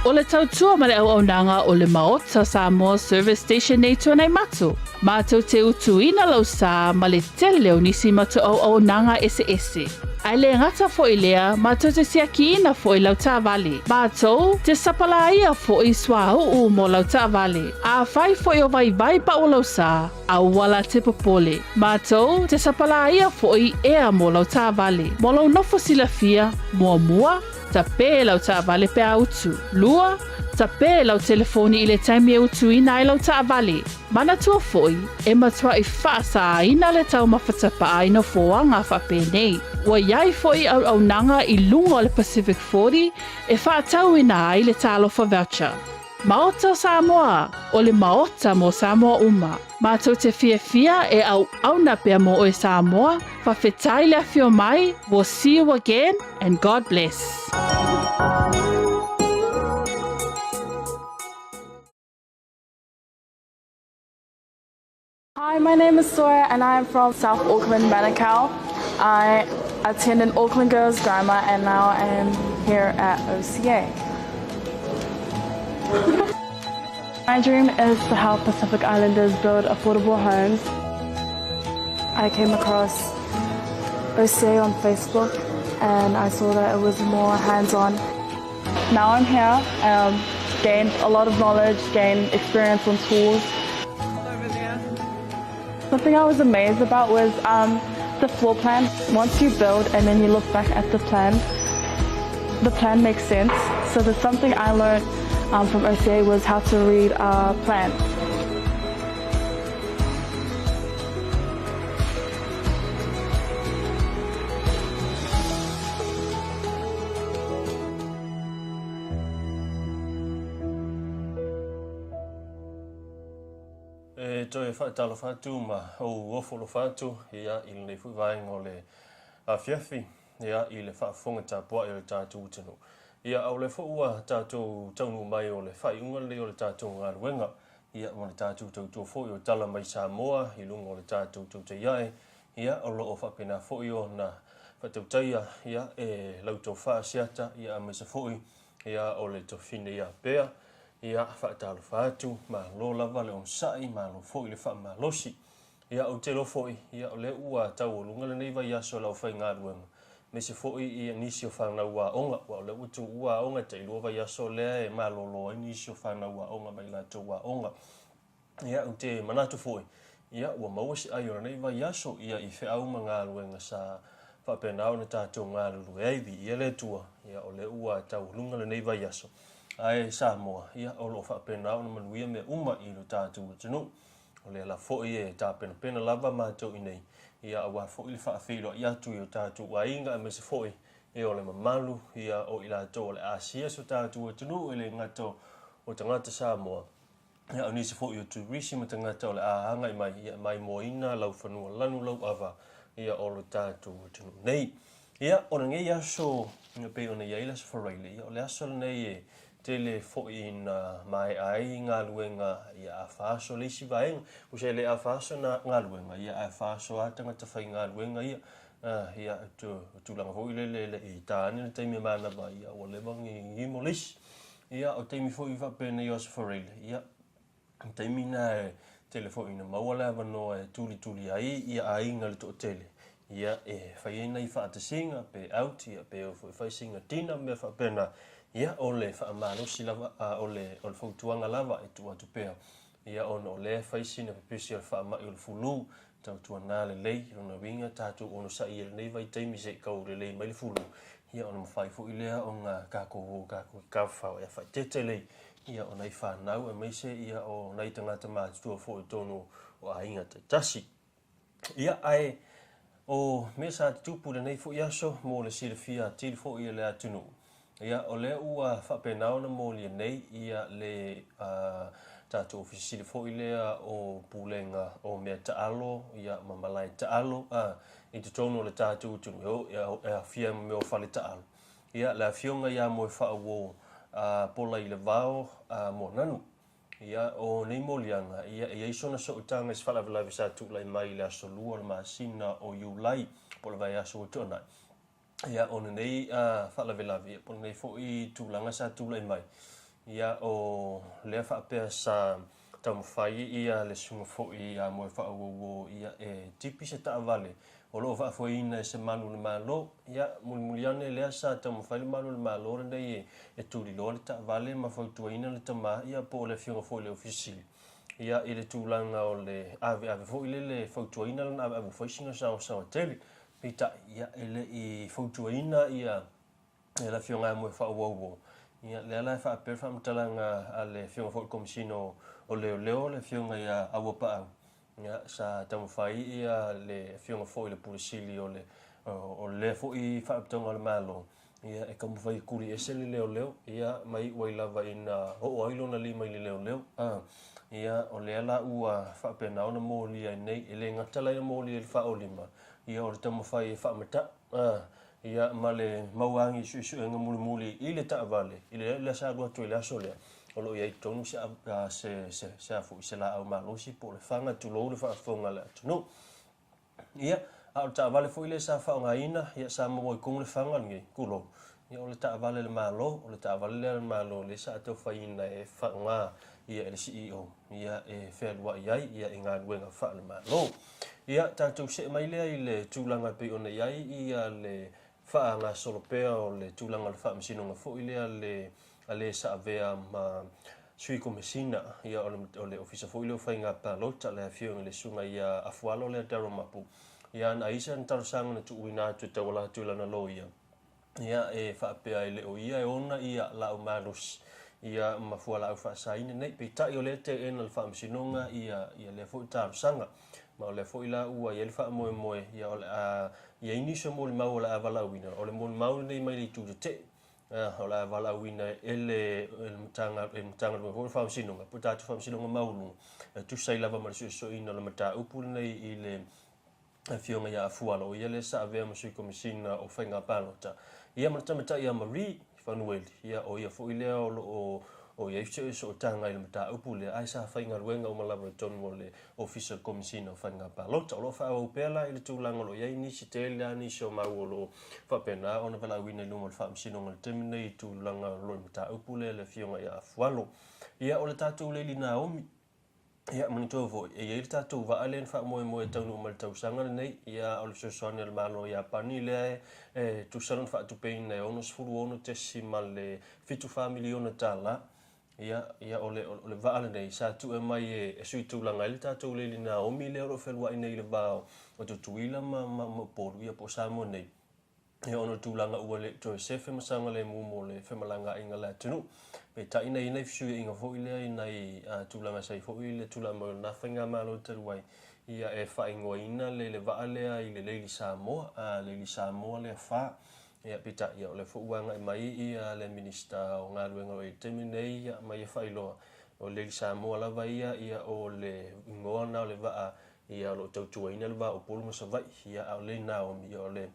O le tautua ma le auaunaga o le Maota Samoa Service Station nei Tuanaimato, mātou te utuina lau sā ma le tele o nisi matou auaunaga eseese. Ae le gata foi lea, mātou te siakiina foi lau taavale. Mātou te sapalāia foi suauu mo lau taavale. Afai foi o vaivai pau lau sā, aua la te popole. Mātou te sapalāia foi ea mo lau taavale. Mo lou nofo silafia, muamua, tapē lau taavale pe a utu. Lua, tapē lau telefoni i le taimi e utuina ai lau taavale. Manatua foi, e matuai faasāina le taumafa tapaa i nofoaga faapenei. Ua i ai foi auaunaga i luga o le Pacific 40 e faatauina ai le Talofa Voucher. Maota o Samoa, o le Maota mo Samoa uma. Matou te fiafia e auauna pea mo oe Samoa, fafetai le afio mai, we'll see you again and God bless. Hi, my name is Sawyer and I am from South Auckland, Manukau. I attended Auckland Girls Grammar and now I am here at OCA. My dream is to help Pacific Islanders build affordable homes. I came across OCA on Facebook and I saw that it was more hands-on. Now I'm here, gained a lot of knowledge, gained experience on tools. Something I was amazed about was the floor plan. Once you build and then you look back at the plan makes sense. So there's something I learned from OCA was how to read a plan. E toe faatalofa atu ma ou ofo alofa atu ia i lenei foi vaega o le afiafi ia i le faafofoga tapuai o le tatou atunuu. Ia a o lea foi ua tatou taunuu mai o le faaiuga lenei o le tatou galuega ia ma le tatou tautua foi o tala mai Samoa i luga o le tatou tautai ae ia o lo o faapena foi ona faatautaia ia e lau tofa Asiata ia aemaise foi ia o le tofine ia Pea ia faatalofa atu, malo lava le onosai, malo foi le faamalosi. Ia ou te iloa foi ia o lea ua taualuga lenei vaiaso e lau faigaluega, aemaise foi ia nisi o fanau aoga, aua o lea ua tuua aoga e tailua vaiaso lea e malolo ai nisi o fanau aoga mai latou aoga. Ia, ou te manatu foi, ia, ua maua se ai o lenei vaiaso, ia, i feau ma galuega sa faapena ona tatou galulue ai, viia le Atua, ia, o lea ua taualuga lenei vaiaso. Ae Samoa, ia, o lo o faapena ona manuia mea uma i lo tatou atunuu. O lea la foi e tapenapena lava matou i nei, ia, aua foi le faafeiloai atu i o tatou aiga aemaise foi, ia, o le mamalu, ia, o i latou o le a asia so tatou atunuu, e le gata o tagata Samoa, ia, o nisi foi o turisi ma tagata o le a agai mai, ia, e maimoaina lau fanua lanu lau ava, ia, o lo tatou atunuu nei. Ia, o lenei aso, e pei ona i ai le Aso Faraile, ia, o le aso lenei e tele foi ina maea ai galuega, ia, a faaso le isi vaega. Tusa e le a faaso na galuega, ia, ae faaso lava tagata faigaluega ia. Ia, o tulaga foi lele e le i ta ane le taimi e manava, ia, ua leva ona gigimo le isi. Ia, o taimi foi faapenei o Aso Faraile, ia, o taimi na e tele foi ina maua le avanoa e tulituli ai ia aiga i le toatele, ia, e fai ai nai faatasiga, pe out, ia, pe o foi fai sina dinner ma mea faapena. Ia, o le faamalosi lava, a o le, o le fautuaga lava e tuu atu pea, ia, ona o lea e fai sina pepesi o le faamai o le fulu, Tautuana lelei, lona uiga tatou onosai i lenei vaitaimi se i kau lelei mai le fulu, ia ona mafai foi lea ona tatou o tatou i tafafao e faaeteete lelei ia o nai fanau aemaise ia o nai tagata matutua foi i totonu o aiga taitasi. Ia ae o mea sa tutupu i lenei foi aso mo le silafia atili foi e le atunuu, Ia, o lea ua faapena ona molia nei ia le tatou Ofisa Sili foi lea o Pulega o Mea Taalo ia ma Malae Taalo i totonu o le tatou atunuu e aofia ai ma mea o fale taalo. Ia, le Afioga ia Moefaauo Polailevao Moananu. Ia, o nei moliaga, ia, e i ai sona sootaga i se faalavelave sa tulai mai i le aso Lua o le masina o Iulai po o le vaiaso ua tuanai. Ia, o lenei faalavelave, ia, po o lenei foi tulaga sa tulai mai, ia, o lea faapea sa taumafai ia le susuga foi ia Moefaauouo ia e tipi se taavale o lo o faafoeina e se malu o le Malo. Ia, mulimuli ane lea sa taumafai le malu o le Malo lenei e tuliloa le taavale ma fautuaina le tama, ia, po o le afioga foi i le Ofisa Sili, ia, i le tulaga o le aveave foi lele e fautuaina lana aveave ua fai sina saoasaoa tele. Peitai, ia, e le i fautuaina ia le Afioga ia Moefaauouo, ia, lea la e faapea le faamatalaga a le Afioga foi i le Komesina o Leoleo, le Afioga ia Auapaau, ia, sa taumafai ia le Afioga foi i le Pule Sili o le, o lea foi Faalapotopotoga a le Malo, ia, e taumafai e tuli ese le leoleo, ia, ma iu ai lava ina oo ai lona lima i le leoleo. A, ia, o lea la ua faapena ona molia ai nei, e le gata la ina molia i le faaolima, ia, o le taumafai e faamataʻu, a, ia, ma le mau agi i suesuega mulimuli i le taavale, i le lea sa alu atu ai i le aso lea, o lo o i ai i totonu se, a, se, se, se a foi, se laau malosi po o le faga, tulou le faafofoga a le atunuu. Ia, a o le taavale foi lea sa faaaogaina, ia, sa maua i totonu le faga lenei, tulou, ia, o le taavale a le Malo, o le taavale lea a le Malo lea sa taufaina e faaaoga ia e le CEO, ia, e fealuai ai ia i galuega faale-Malo. Ia, tatou see mai lea i le tulaga e pei ona i ai ia le faagasolo pea o le tulaga o le faamasinoga foi lea le a le sa avea ma Sui Komesina, ia, o le, o le Ofisa foi lea o Faiga Palota, le Afioga i le Susuga ia Afualo lea Darryl Mapu, ia, na ai sana talosaga na tuuina atu e tauala atu i lana loia, ia, e faapea e le o ia e ona ia laau malosi, ia, ma fualaau faasaina nei. Peitai o lea e teena le Faamasinoga ia, ia lea foi talosaga. Ma o lea foi la ua i ai le faamoemoe, ia, o le a i ai nisi o molimau o le a valaauina. O le molimau lenei mai le itu tetee, O le a valaauina e le Matagaluega foi o le Faamasinoga, po o tatou Faamasinoga Maualuga, e tusa ai lava ma le suesueina o le mataupu lenei i le Afioga ia Afualo, o ia lea sa avea ma Sui Komesina o Faiga Palota, ia ma le tamaitai ia Marie Fanueli, ia o ia foi lea o lo o o i ai sootaga i le mataupu lea, ae sa faigaluega uma lava i totonu o le Ofisa o le Komesina o Faiga Palota. O lo o faaauau pea la i le tulaga o lo o i ai nisi tele lava nisi o mau o lo o faapena ona valaauina i luma o le Faamasinoga i le taimi lenei i tulaga o le mataupu lea i le Afioga ia Afualo. Ia, o le tatou Lady Naomi, ia, manatua foi, e i ai le tatou vaa lea na faamoemoe e taunuu mai i le tausaga lenei, ia, o le fesoasoani a le Malo o Iapani lea e tusa lona faatupeina e $66.74 miliona tala. Ia, ia, o le, o le vaa lenei, sa tue mai e, e sui tulaga ai le tatou Lady Naomi lea o lo o fealuai nei i le va o, o Tutuila ma, ma, ma Upolu, ia po o Samoa nei. Ia, ona o tulaga ua le toe sefe ma saogalemu mo le femalagaaiga a le atunuu. Peitai na i ai nai fesuiaiga foi lea i nai uh, tulaga sa i foi le tulai mai o lena faigamalo talu ai, ia e faaigoaina le, le vaa lea i le Lady Samoa, uh, Lady Samoa lea 4. Ia, peitai, ia, o lea foi ua agai mai ia le Minisita o Galuega o i le taimi lenei, ia, ma ia faailoa, o le Lady Samoa lava ia, ia, o le igoa lena o le vaa, ia, o lo o tautuaina le va o Upolu ma Savaii, ia, a o le Lady Naomi, ia, o le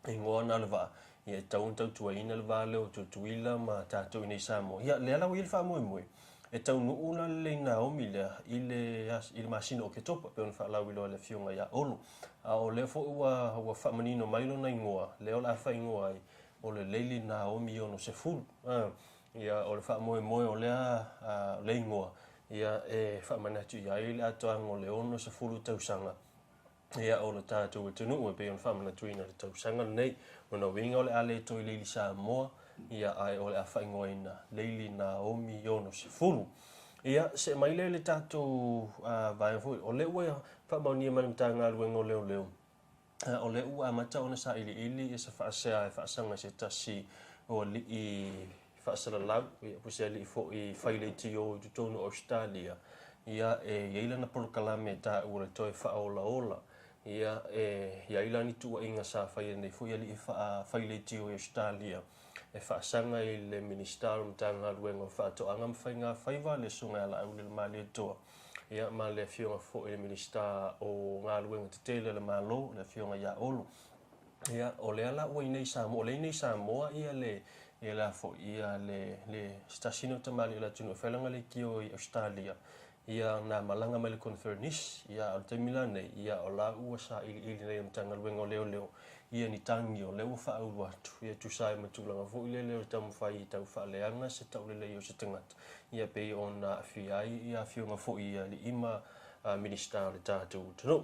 igoa lena o le vaa, ia, e tatau ona tautuaina le va lea o Tutuila ma tatou i inei i Samoa. Ia, lea la ua i ai le faamoemoe, e taunuu la le Lady Naomi lea i le, i le masina o Oketopa, e pei ona faalauiloa e le Afioga ia Olo. A o lea foi ua, ua faamanino mai lona igoa, lea o le a faaigoa ai, o le Leili Naomi 60. A, ia, o le faamoemoe o lea, a, lea igoa, ia, e faamanatu i ai le atoaga o le 60 tausaga, ia, o le tatou atunuu e pei ona faamanatuina i le tausaga lenei. O lona uiga o le a le toe Leili Samoa, ia, ae o le a faaigoaina Leili Naomi 60. Ia, see mai lea i le tatou, a, vaega foi, o lea ua faamaonia mai le Matagaluega o Leoleo, o lea ua amata ona sailiili ia se faasea e faasaga i se tasi o alii faasalalau, ia, po o se alii foi fai leitio i totonu o Ausetalia, ia, e i ai lana polokalame e taua o le toe faaolaola. Ia, e i ai la ni tuuaiga sa fai e lenei foi alii fai leitio i Ausetalia e faasaga i le Minisita o le Matagaluega o Faatoaga ma Faiga Faiva, le Susuga ia Laauli Lemalietoa, ia ma le Afioga foi i le Minisita o Galuega Tetele a le Malo, le Afioga ia Olo. Ia, o lea la ua i inei i Samoa, o lea e i inei i Samoa ia le, ia le a foi, ia le, le, se tasi lenei o tamalii o le atunuu e fai lana leitio i Ausetalia, Ia, na malaga mai le Confernice, ia, a o le taimi la nei, ia, o la ua sailiili nei e le Matagaluega o Leoleo, ia, ni tagi o lea ua faaulu atu, ia, e tusa ai ma tulaga foi lele o le taumafai e tau faaleaga se taulelei o se tagata, ia, pei ona aafia ai, ia, afioga foi i alii ma Minisita o le tatou atunuu.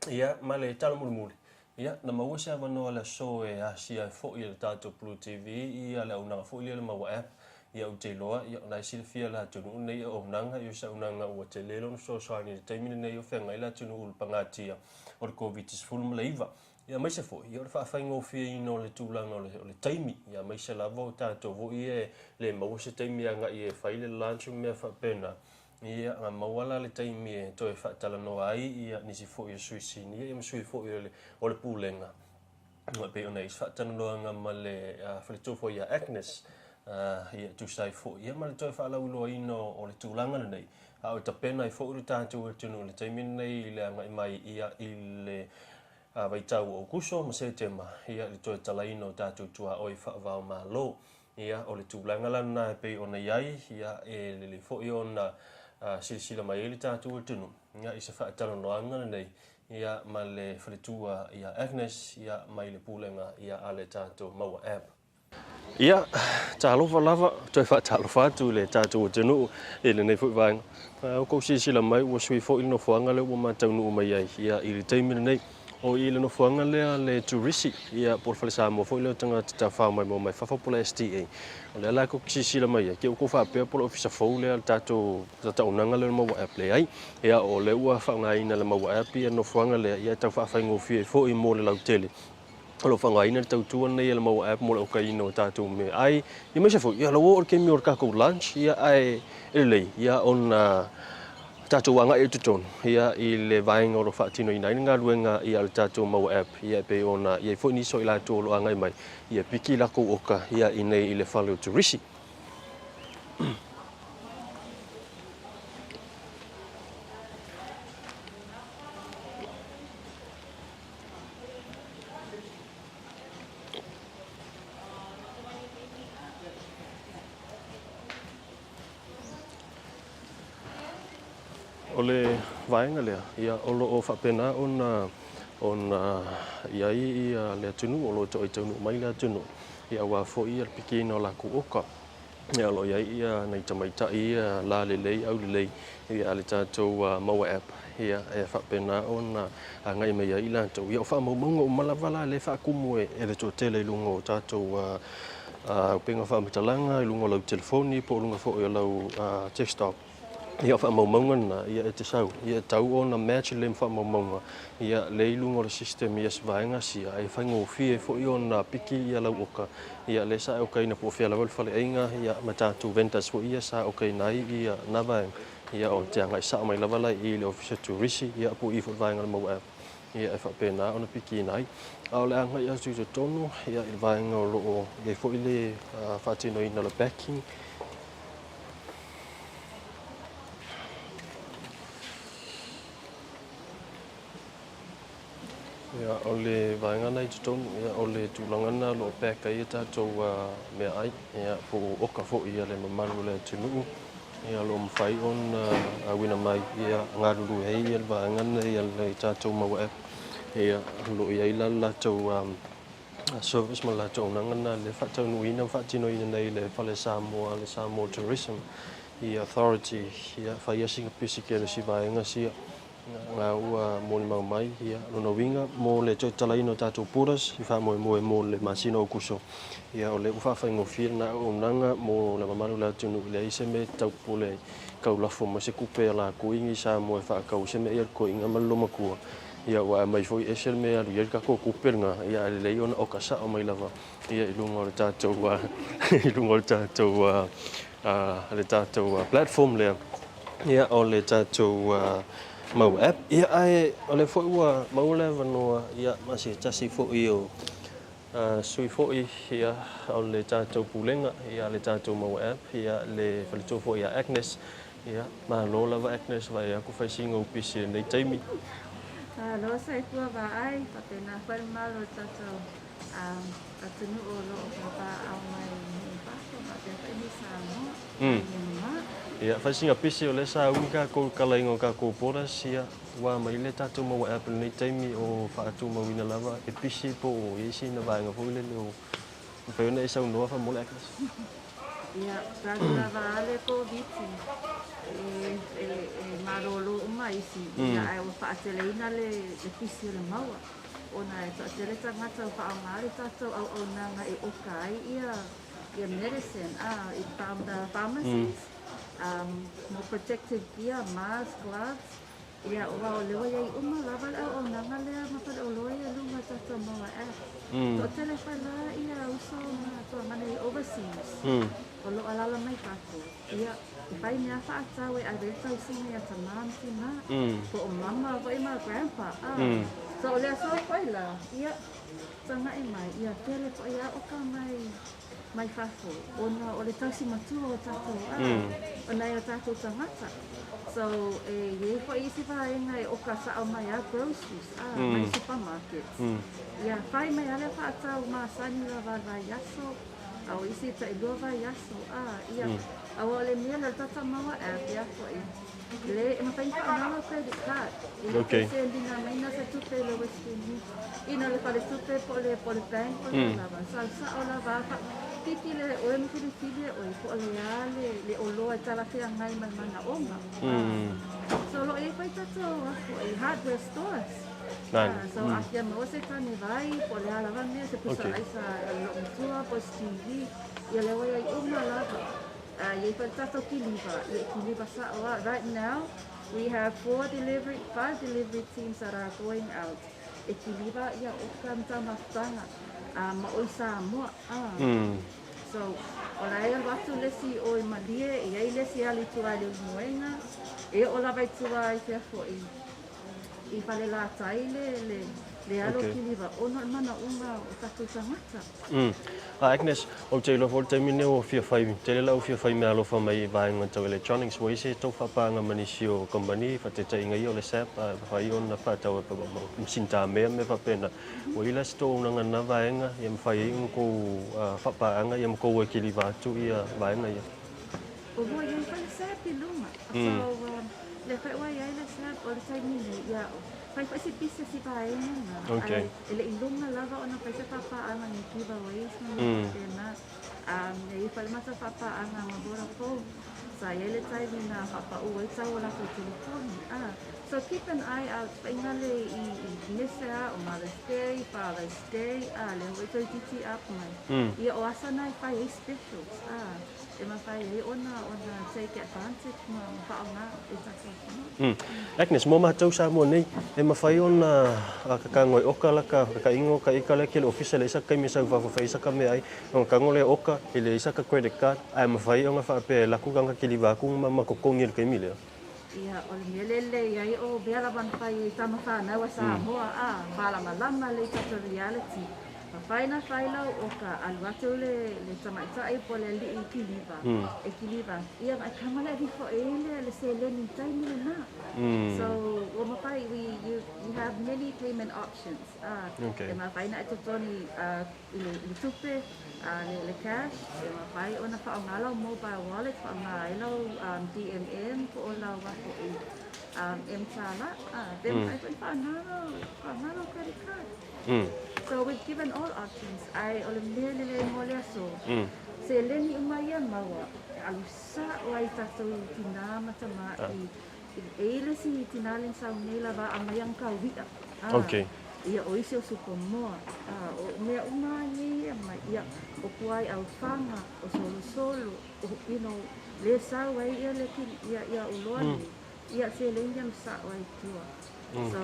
Ia, ma le tala mulimuli, ia, na maua se avanoa le aso e asia ai foi e le tatou Blue TV ia le auaunaga foi lea le Maua App. Ia, ou te iloa, ia, o la e silafia e le atunuu lenei auaunaga, ia o se auaunaga ua tele lona fesoasoani i le taimi lenei o feagai le atunuu i le pagatia o le Koviti-19. Ia, aemaise foi, ia, o le faafaigofieina o le tulaga o le, o le taimi, ia, aemaise lava o tatou foi ia e le maua se taimi e agai e fai le lunch ma mea faapena. Ia, na maua la le taimi e toe faatalanoa ai ia nisi foi o sui sinia ia ma sui foi o le, o le Pulega. E pei ona i ai se faatalanoaga ma le faletua foi ia Agnes, ia tusa ai foi ia ma le toe faalauiloaina o le tulaga lenei. A o tapena ai foi lo tatou atunuu i le taimi lenei i le agai mai ia i le vaitau o Aokuso ma Setema ia i le toe talaina o tatou tuaoi faava-o-Malo. Ia, o le tulaga la lena e pei ona i ai, ia, e lelei foi ona silasila mai ai le tatou atunuu, ia, i se faatalanoaga lenei, ia, ma le faletua ia Agnes, ia, mai le pulega, ia, a le tatou Maua App. Ia, talofa lava, toe faatalofa atu i le tatou atunuu i lenei foi vaega. A outou silasila mai ua sui foi le nofoaga lea ua mataunuu mai ai, ia, i le taimi lenei. O i le nofoaga lea le Turisi, ia, po o le Fale Samoa foi lea o tagata tafafao maimoa mai fafo po o le STA. O lea la tou te silasila mai ai, te i ua tou faapea po o le ofisa fou lea o le tatou taunaga lea o le Maua App. Leai, ia, o lea ua faaaogaina e le Maua App ia le nofoaga lea, ia e tau faafaigofie ai foi mo le lautele. O lo o faaaogaina le tautua lenei e le Maua App mo le okaina o tatou meaai, ia aemaise foi, ia, o la ua oo le taimi o le tatou lunch, ia, ae e lelei, ia, ona tatou agai i totonu ia i le vaega o lo o faatinoina ai le galuega ia a le tatou Maua App ia e pei ona i ai foi nisi o i latou o lo o agai mai ia piki lakou oka ia i nei i le fale o turisi. O le vaega lea, ia, o lo o faapena ona ona i ai ia le atunuu o lo o toai taunuu mai le atunuu, ia aua foi ia le pikiina o lakou oka. Ia o lo o i ai ia nai tamaitai ia lalelei, aulelei ia a le tatou Maua App, ia e faapena ona agai mai ai i latou. Ia o faamaumauga uma lava la lea e faatumu e le toatele i luga o tatou upega faamatalaga, i luga o lau telefoni po o luga foi o lau desktop. Ia o faamaumauga lena, ia e te sau, ia e tau ona match lelei ma faamaumauga, ia lea i luga o le system ia se vaega sia, e faigofie foi ona piki ia lau oka, ia lea sa e okaina po o fea lava le faleaiga, ia ma tatou vendors foi ia sa okaina ai ia na vaega. Ia o te agai sao mai lava la i i le Ofisa Turisi, ia po o i foi le vaega o le Maua App. ia, e faapena ona pikiina ai. A o le agai atu i totonu, ia, i le vaega o lo o i ai foi le faatinoina o le backing. Ia, o le vaega lena i totonu, ia, o le tulaga lena o lo o pack ai a tatou meaai, ia, po o oka foi a le mamalu o le atunuu, ia, o lo o mafai ona auina mai, ia, galulue ai le vaega lenei a le tatou Maua App. Ia, o lo o i ai la le latou service ma le latou auaunaga lena lea e faataunuuina ma faatinoina nei e le Fale Samoa, le Samoa Tourism Authority, ia, fai lava sina pisi tele o si vaega sia. Nga ua molimau mai, ia, lona uiga, mo le toe tatalaina o tatou borders i faamoemoe mo le masina o Aokuso, ia, o lea ua faafaigofie lena auaunaga mo le mamalu o le atunuu, e leai se mea e tau popole ai, tau lafo mai se tupe a latou i Samoa e faatau ai se mea ia le toeaina ma le loomatua, ia, ua aumai foi ese le mea e alu i ai le tatou tupe lena, ia, ae lelei ona oka sao mai lava, ia, i luga o le tatou, i luga o le tatou, le tatou platform lea. Ia, o le tatou mau app. Ia, ae o lea foi ua maua le avanoa, ia, ma se tasi foi o sui foi, ia, o le tatou Pulega, ia, le tatou mau app, ia, le faletua foi ia Agnes. Ia, malo lava Agnes, vaai atu fai sina ou pisi i lenei taimi. Malo soifua vaai, faapena foi le mamalu o le tatou atunuu o lo o papaaao mai i fafo faapea foi i Samoa. Ia, fai sina pisi o lea sa umi tatou i le kalaina o tatou borders, ia, ua mai le tatou maua app i lenei taimi o faatumauina lava e pisi po o i ai sina vaega foi lele o mafai ona e saunoa faamolemole Agnes. Ia, talu lava a le Koviti e malolo uma isi, ia, ae ua faateleina le pisi o le maua. Ona e toatele tagata ua faaaoga le tatou auaunaga e oka ai ia ia medicine a i pharmacies, mo protective gear, mask, gloves, ia aua o lea ua iai uma lava le auaunaga lea ma faleoloa ia i luga o tatou maua app. Toatele foi la ia uso ma tuagana i overseas o lo o alala mai fafo. Ia, e fai mea faatau e ave ai le tausiga ia tamā ma tinā, po o mama foi ma grandpa, a. So o le aso foi la, ia, taga'i mai, ia tele foi a oka mai mai fafo, ona o le tausi matua o tatou, a, o nai o tatou tagata. So, e i ai foi isi vaega e oka sa'o mai a groceries, a, mai supermarkets. Ia, fai mai a le faatau masani lava vaiaso, A o isi tailua vaiaso, a, ia, aua o le mea lea o le tata maua app, ia foi, le, e mafai ona faaaoga lau credit card, e le okay. send ina mai na se tupe i le Western Union, ina le faletupe po o le, po o le bank po o le mm. lava, sa sao lava, fa, piki le oe ma filifili e oe, po o le a le, le oloa e talafeagai ma le manaoga. Mm. So, lo e fai tatou, a foi, hardware stores. Nine. So, a fia maua se tane vai, po o le a lava mea, se pusa aisa a lou matua, po o se TV, ia lea ua iai uma lava. Iai foi le tatou kiliva, ia e kiliva sa'o lava. Right now, we have four delivery, five delivery teams that are going out e kiliva ia oka ma taumafataga, ma o i Samoa. So, o la e alu atu le isi o i Malie, e iai le isi e alu i tua i Leulumoega, e oo lava i tua i fea foi. I Falelatai le, le, le alo okay. kiliva ona o le manaoga o tatou tagata. Mm. A Agnes, ou te iloa foi le taimi lenei ua fia fai, tele lau fia fai meaalofa mai i vaega tau electronics, ua i ai se tou faapaaga ma nisi o kamupani, faataitaiga ia o le SAP, a mafai ona faatau ai ma masini tamea ma mea faapena. Ua i ai la se tou auaunaga i lena vaega, ia mafai ai ona tou faapaaga ia ma tou e kiliva atu ia vaega ia. Ua i ai foi le SAP i luga. So, lea foi ua i ai le SAP o le taimi nei, ia, fai foi si pisi si vaega na. Okay. Ae e le i luga lava ona fai se faapaaga ni giveaways ma mea faapena. E i ai foi le matou faapaaga ma Vodafone, sa i ai le taimi na faapau ai tau o latou telefoni. So keep an eye out, faigale i mese a o Mother's Day, Father's Day, lea foi toeitiiti up mai. Ia o asa na e fai ai specials. E mafai ai ona ona take advantage ma faaaoga e tatou atunuu. Agnes, mo matou Samoa nei, e mafai ona kakago e oka la ka kakainga o ka ika lea ke le ofisa le isa ka kaimi sau fafo fai isa ka meaai, ona kago lea oka i le isa ka credit card, ae mafai ona faapea e laku kanga kiliva aku ma ma totogi i le kaimi lea. Ia, o le mea lea e lelei ai o mea lava na fai ai tama fanau a Samoa, a, malamalama lelei i tatou reality. Mafai ona fai lau oka, alu atu le, le tamaitai po o le alii i kiliva, e kiliva atu, ia ona e tago lea e aveifo i ai le, le seleni i le taimi lena. So, ua mafai, we, you, you have many payment options, a, e mafai ona e totogi, a, i le, i le tupe, a, le, le cash, e mafai ona faaaoga lau mobile wallet, faaaoga ai lau um, DMM po o lau a foʻi um, M-Tala, a, pe mafai foi ona faaaoga lau, faaaoga lau credit card. So we've given all options, ae o le mea lelei mo le aso, seleni uma ia maua, e alu sa'o ai tatou tinā ma tamā i E i ai le isi tinā lea na sau nei lava a mai ana kauiʻa. A, Okay. Ia, o isi o supamoa. A, o mea uma lava nei e mai. Ia, o Puaiaufaga, o Solosolo, o, you know, lea sau ai ia le kili, ia, ia oloa nei. Ia, seleni ia na sa'o ai i tua. So,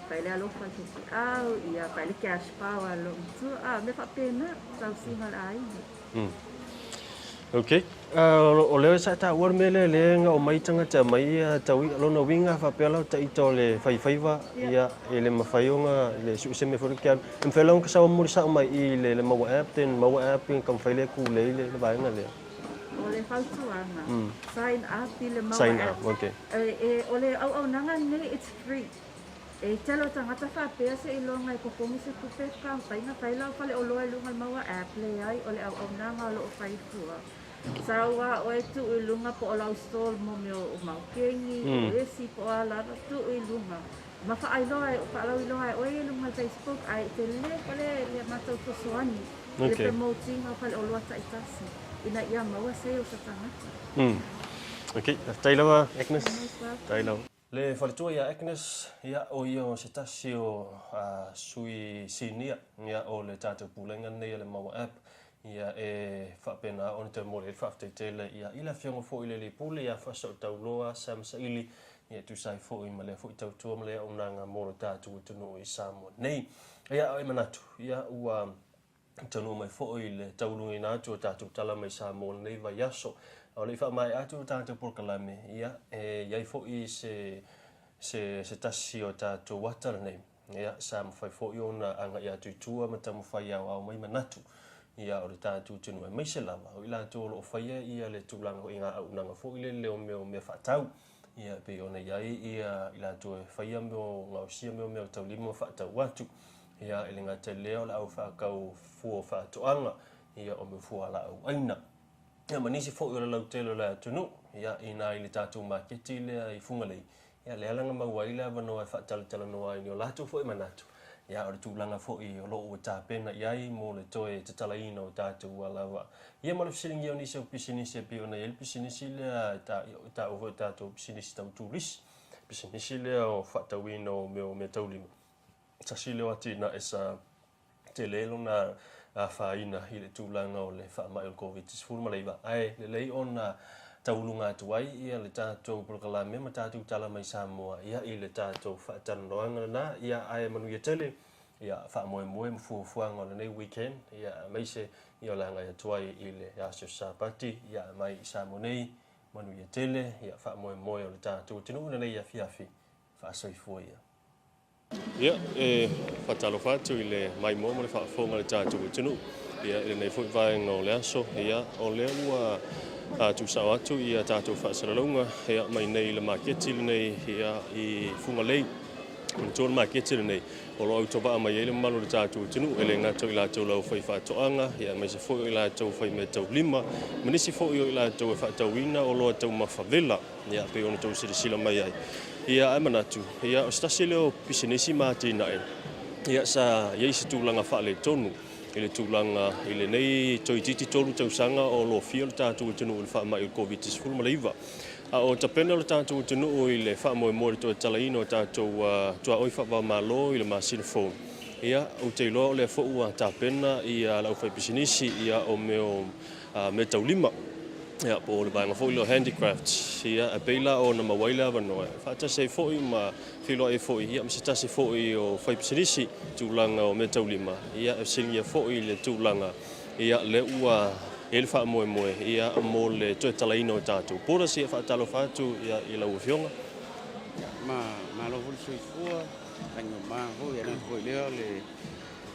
fai le alofa i faifeau, ia, fai le cash power a lou matua. A, mea faapena, tausiga o le aiga. Ok. O lea sa e taua le mea lea, lea na omai tagata mai ia tau i'a. Lona uiga faapea la o taita o le faifaiva, ia, e le mafai ona le su'e se mea foi lea ke alu. E mafai la ona ka sau momoli sa'o mai i le Maua app, then Maua app ia taumafai lea e kulei le vaega lea. O le fautuaga, sign up i le Maua Sign app. up, ok. E, o le auaunaga lenei, it's free. E tele o tagata faapea seiloga e totogi se tupe ka faiga fai lau faleoloa i luga o le maua app leai o le auaunaga o loo fai fua. Sau a oe tuu i luga po o lau stall mo mea o maukeni, o esi po o a lava tuu i luga ma faailoa e faalauiloa e oe i luga o le Facebook ae tele foi le le matou fesoasoani i le promote ina o faleoloa taitasi ina ia maua sales a tagata. Ok, faafetai lava Agnes. Faafetai lava. Le faletua ia Agnes, ia, o ia o se tasi o sui sinia, ia, o le tatou pulega lenei a le Maua App, ia, e faapena ona toe momoli ai le faafetai tele, ia, i le Afioga foi i le Alii Pule ia Faasootauloa Sam Saili, ia, e tusa ai foi ma lea foi tautua ma le auaunaga mo le tatou atunuu i Samoa nei. Ia, e manatu, ia, ua taunuu mai foi i le taulugaina atu o tatou tala mai Samoa i lenei vaiaso. A o le i faamaea atu le tatou polokalame, ia, e i ai foi se, se, se tasi o tatou ata lenei, ia, sa mafai foi ona agai atu i tua ma taumafai e aoao mai manatu, ia, o le tatou atunuu, aemaise lava o i latou o lo o faia ia le tulaga foi i ngā auaunaga foi lele o mea o mea faatau, ia, e pei ona i ai ia i latou e faia mea o gaosia mea o meataulima ma faatau atu. Ia, e le gata i lea o le au faatau fua o faatoaga, ia, o mea fualaau aina. Ia, ma nisi foi o le lautele o le atunuu, ia, inā i le tatou maketi lea i Fugalei, ia, lea la na maua ai le avanoa e faatalatalanoa ai i ni o latou foi manatu, ia, o le tulaga foi o lo o ua tapena i ai mo le toe tatalaina o tatou alava. Ia, ma le fesiligia o nisi o pisinisi e pei ona i ai le pisinisi lea e taua foi e tatou pisinisi tau turisi, pisinisi lea o faatauina o mea o meataulima. Tasi lea o atinae sa tele lona afaina i le tulaga o le faamai o le Koviti-19, ae lelei ona tauluga atu ai ia le tatou polokalame ma tatou tala mai Samoa ia i le tatou faatalanoaga lena. Ia ae manuia tele ia faamoemoe ma fuafuaga o lenei weekend ia aemaise ia o le agai atu ai i le aso Sapati ia mai i Samoa nei. Manuia tele ia faamoemoe o le tatou atunuu i lenei afiafi. Faasoifua ia. Ia, e faatalofa atu i le maimoa ma le faafofoga a le tatou atunuu. Ia, i lenei foi vaega o le aso, ia, o lea ua tuusao atu ia tatou faasalalauga, ia, mai nei i le maketi lenei, ia, i Fugalei. Manatua le maketi lenei, o lo o autovaa mai ai le mamalu o le tatou atunuu, e le gata o i latou la aufaifaatoaga, ia, aemaise foi o i latou faimeataulima, ma nisi foi o i latou e faatauina oloa taumafa vela. Ia, pei ona outou silasila mai ai. Ia, ae manatu, ia, o se tasi lea o pisinisi ma atinae, ia, sa i ai se tulaga faaletonu i le tulaga i lenei toeitiiti 3 tausaga o lofia le tatou atunuu i le faamai o le Koviti-19. A o tapena le tatou atunuu i le faamoemoe i le toe talaina o tatou tuaoi faava-o-Malo i le masina fou, ia, ou te iloa o lea foi ua tapena ia le aufaipisinisi ia o mea o meataulima, ia, po o le vaega foi lea o handicrafts, ia, e pei la ona maua ai le avanoa e faatasi ai foi ma feiloai ai foi, ia, ma se tasi foi o faipisinisi tulaga o meataulima, ia, e fesiligia foi le tulaga, ia, lea ua i ai le faamoemoe, ia, mo le toe talaina o tatou borders. Ia, faatalofa atu, ia, i lau Afioga. Ia, ma, malo foi le soifua, lagima foi, e le gata foi i lea o le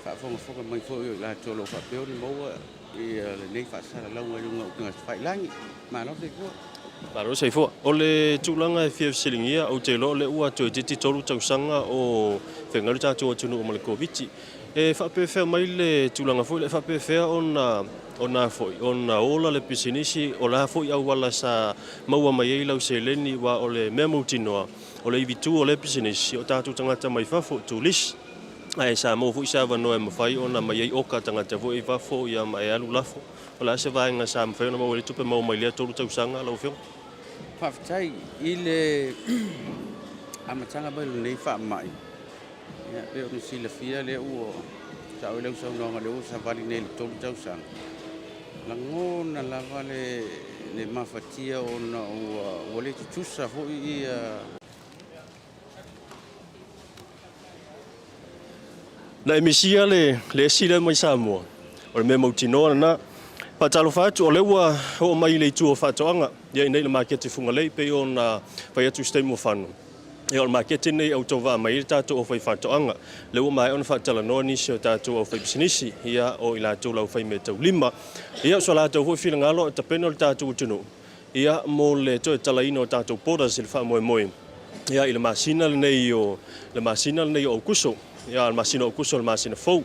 faafogafoga mai foi o i latou o lo o faapea ona maua ia lenei faasalalauga i luga o upega tafailagi. Malo le soifua. Malo le soifua. O le tulaga e fia fesiligia, ou te iloa o lea ua toeitiiti 3 tausaga o feagai le tatou atunuu ma le Koviti. E faapefea mai le tulaga foi lea, e faapefea ona ona foi ona ola le pisinisi, o le a foi auala sa maua mai ai lau seleni, aua o le mea mautinoa, o le ivitu o lea pisinisi, o tatou tagata mai fafo, turisi, ae sa maua foi se avanoa e mafai ona aumai ai oka tagata foi i fafo ia ma e alu lafo. O le a se vaega sa mafai ona maua ai le tupe maua mai lea 3 tausaga lau Afioga? Faafetai i le amataga mai o lenei faamai, Ia, pei ona silafia lea ua sao i lau saunoaga lea ua savali nei i le 3 tausaga. Lagona lava le, le mafatia ona ua, ua le tutusa foi ia Na e misia le, le esi lea mai Samoa. O le mea mautinoa lena. Faatalofa atu, o lea ua oo mai i le itu o faatoaga, ia inei i le maketi Fugalei, pei ona fai atu i se taimi ua fano. Ia, o le maketi lenei e autovaa mai ai le tatou aufaifaatoaga. Lea ua maea ona faatalanoa nisi o tatou aufaipisinisi, ia, o i latou le aufaimeataulima. Ia, o so latou foi finagalo a tapena le tatou atunuu, ia, mo le toe talaina o tatou borders i le faamoemoe, ia, i le masina lenei o, le masina lenei o Aokuso. Ia, o le masina o Aokuso o le masina fou.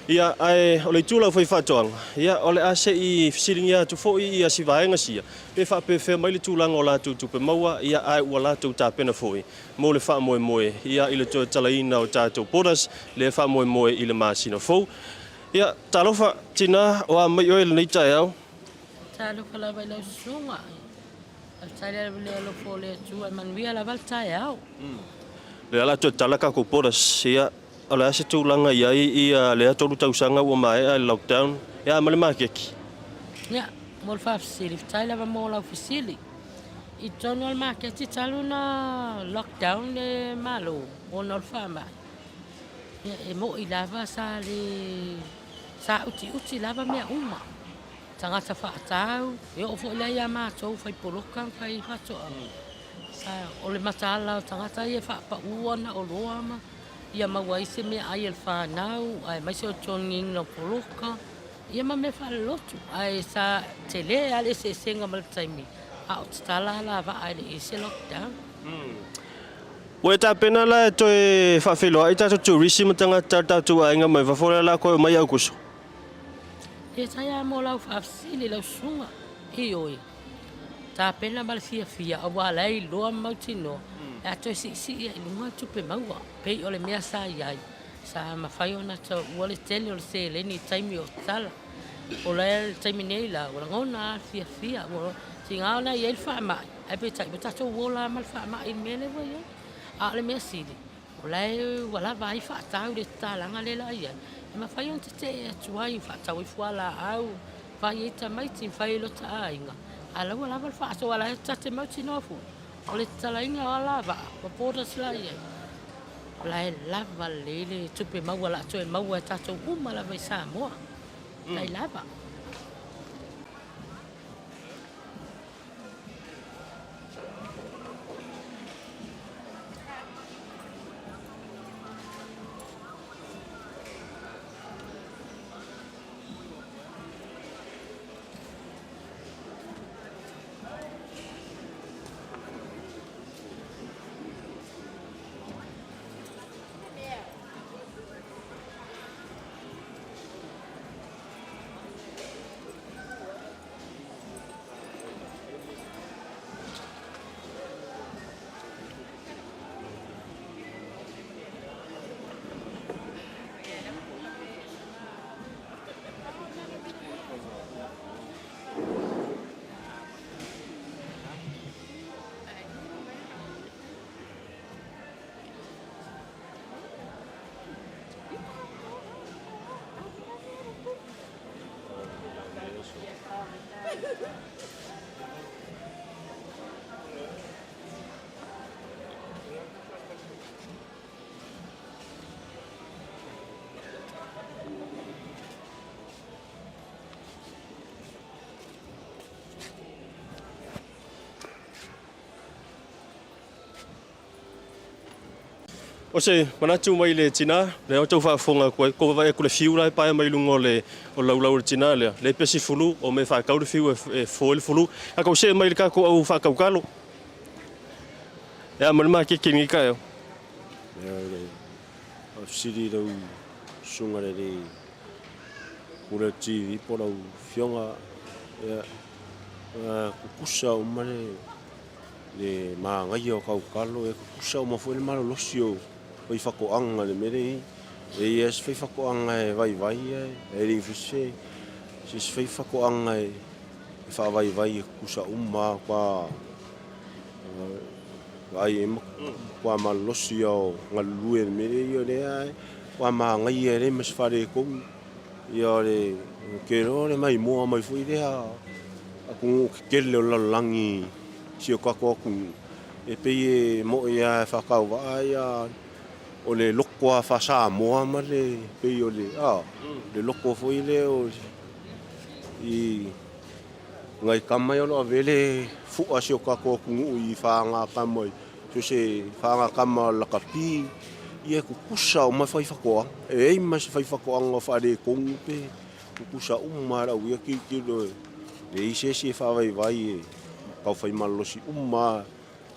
Ia, ae o le itu o le aufaifaatoaga, ia, o le a se i fesiligia atu foi ia si vaega sia, Pe faapefea mai le tulaga o latou tupe maua, ia ae ua latou tapena foi mo le faamoemoe, ia i le toe talaina o tatou borders, lea faamoemoe i le masina fou. Ia, talofa, tina, o a mai oe i lenei taeao? Talofa lava i lau susuga. Faafetai lava i le alofa o le Atua e manuia lava le taeao. Lea o le a toe tala tatou borders, ia O le a se tulaga i ai ia lea 3 tausaga ua maea le lockdown, ia ma le maketi? Ia, mo le faafesili, faafetai lava mo lau fesili. I totonu o le maketi talu ona lockdown le Malo ona o le faamai, ia e mo'i lava sa le, sa utiuti lava mea uma. Tagata faatau, e oo foi la ia matou fai poloka ma fai faatoaga, sa, o le mataala o tagata ia e faapau ana oloa ma ia maua ai se meaai a le fanau aemaise o le totogiina o poloka ia ma mea faalelotu. Ae sa tele lava le eseesega ma le taimi a o tatala alavaa e le i i ai se lockdown. Ua e tapena la e toe faafeiloai tatou turisi ma tagata o le tatou aiga mai fafo lea la koe omai i Aukuso? E tai lava mo lau faafesili lau susuga, ioe, tapena ma le fiafia aua la e iloa ma mautinoa e a toe siisii ai i luga le tupe maua pei o le mea sa i ai sa mafai ona taua le tele o le seleni i taimi o tatala. O le taimi nei la ua lagona lava le fiafia ua tiga ona i ai le faamai ae peitai ua tatou ola lava ma le faamai i le mea lea ua i ai. A o le mea sili O la e ua lava ai faatau le tatalaga lea la i ai, e mafai ona tetee atu ai, faatau ai fualaau, fai ai tamaiti, fai ai lota aiga, a o la ua lava le faasoa, la e ta te mautinoa foi, o le tatalaina o alavaa ma borders la e i ai, o la e lava lelei le tupe maua o le a toe maua e tatou uma lava i Samoa. Tai lava. O se manatu mai le tina, lea ua tau faafofoga atu ai, ko vaavaai atu le fiu la e paea mai luga o le laulau o le tina lea, lea e pesi fulu, o mea e faatau le fiu e fofo ai le fulu. Tatou see mai i le tatou au faatautalo. E a ma le makeke i lenei taeao? Ia, o le faafesili i lau susuga i le Pule TV po o lau Afioga, ia, tutusa uma le le manaia o Kaukalo, e tutusa uma foi le malolosi o faifaatoaga i le mea lea e i ai. E i ai lava si faifaatoaga e vaivai ae e leai foi se isi faifaatoaga e faavaivai e tutusa uma lava matua vaai ai matua malolosi lava o galulue i le mea lea e i ai. O lea e matua manaia e leai ma se faaletonu. Ia o le, ou te iloa o le maimoa mai foi lea atunuu tetele o le lalolagi i si o tatou atunuu, e pei e moi lava e faatauvaa ia o le loto lava faa-Samoa ma le pei o le, a, le loto foi lea o i nai tama ia o lo o ave ai le fua a si o tatou atunuu i fagatama i so o se fagatama lakapi, ia e tutusa uma faifaatoaga. E leai ma se faifaatoaga o faaletonu pe tutusa uma lava lau ia tilotilo e leai se isi e faavaivai e tau fai malolosi uma lava.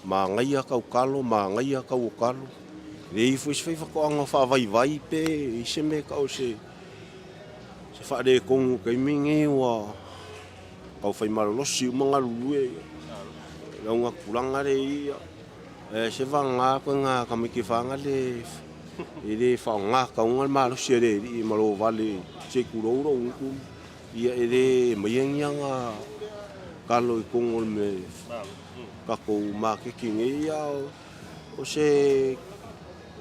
Manaia tau talo, manaia tau o talo. E leai foi se faifaatoaga o faavaivai pe i ai se mea e tau o se faaletonu i le taimi lenei ua tau fai malolosi uma galulue i lauga tulaga lea i ai. Ae se vagana koe tamaiti fagale e le faaaoga tatauina le malosi a le alii ma lou vale se i tulou lou gutu. Ia e le aumaia ni ana talo i totonu o le tatou maketi nei, a o se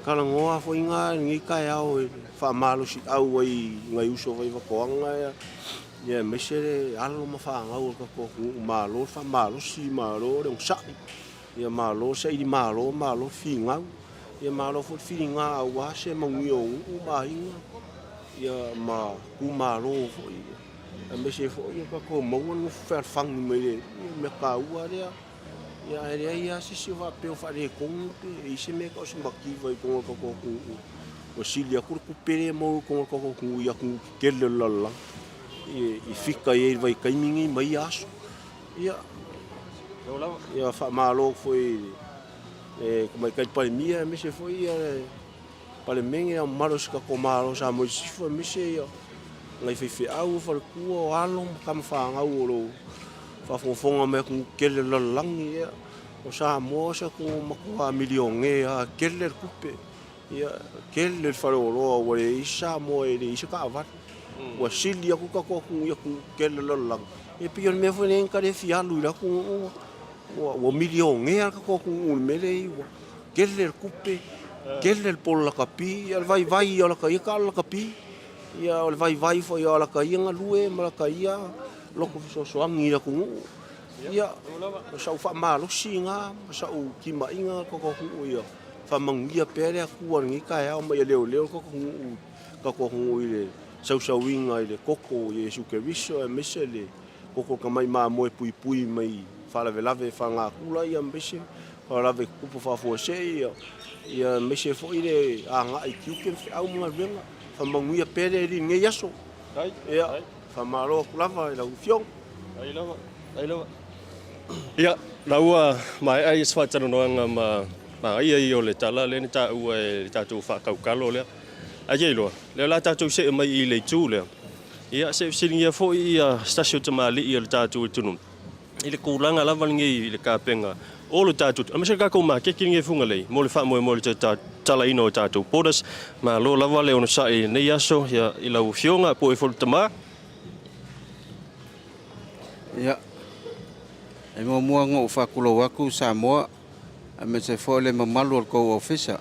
talanoa foi lena i lenei taeao e faamalosiau ai i nai uso faifaatoaga ia aemaise le alo ma fanau a le tatou atunuu, malo le faamalosi, malo le onosai, ia malo le saili malo, malo le finau, ia malo foi le filiga aua se manuia o nuu ma aiga ia ma itumalo foi, aemaise foi ia tatou maua le nofo fealofani mai le Alii, o le mea taua lea. Ia ae leai lava se isi o faapea o faaletonu pe e i ai se mea e tau o se mativa i totonu o le tatou atunuu ua sili atu le tupe lea e maua i totonu o le tatou atunuu i atunuu tetele o le lalolagi i fika i ai i le vaitaimi lenei ma ia aso. Ia, ia faamalo foi i le Tamaitai Palemia aemaise foi le Palemene a mamalu o si tatou Malo o Samoa i Sisifo aemaise ia nai faifeau, faletua, o alo ma tama fanau o lo o faafogafoga mai atunuu tetele o le lalolagi. Ia, o Samoa o se atunuu matua milionea lava, e tele le tupe, ia, tele le faleoloa ua leai se Samoa e leai se taavale. Ua sili atu le tatou atunuu i atunuu tetele o le lalolagi. E pei o le mea foi lea ta te le fia alu i le atunuu ua milionea le tatou atunuu i le mea lea e i ai, ua tele le tupe, tele le polo lakapi, ia le vaivai o lata ia taalo lakapi, ia o le vaivai foi o lata ia galue ma lata ia loto fesoasoani i le atunuu. Ia, o sau faamalosi lena ma sau timaiga le tatou atunuu ia faamanuia pea le Atua i lenei taeao ma ia leoleo le tatou atunuu, tatou atunuu i le sausauina i le toto o Iesu Keriso aemaise le Koko o tamai mamoe puipui mai faalavelave faalenatura ia aemaise faalavelave tutupu faafuasei ia, ia aemaise foi le agai i tiute ma feau ma galuega. Faamanuia pea le Alii i lenei aso. Ia, faamalo atu lava i lau Afioga. Ai lava, ai lava. Ia, la ua maea ia se faatalanoaga ma manaia ia o le tala lea na taua e le tatou faatautalo lea. Ae ia iloa, lea o le a tatou see mai i le itu lea. Ia, se i fesiligia foi ia se tasi o tamalii o le tatou atunuu i le tulaga lava lenei i le kapena o le tatou, aemaise le tatou maketi lenei i Fugalei mo le faamoemoe i le toe tatalaina o tatou borders. Malo lava le onosai i lenei aso ia, i lau Afioga po o oe foi le tama. Ia, e muamua ona ou faatulou atu Samoa aemaise foi le mamalu o le tou ofisa.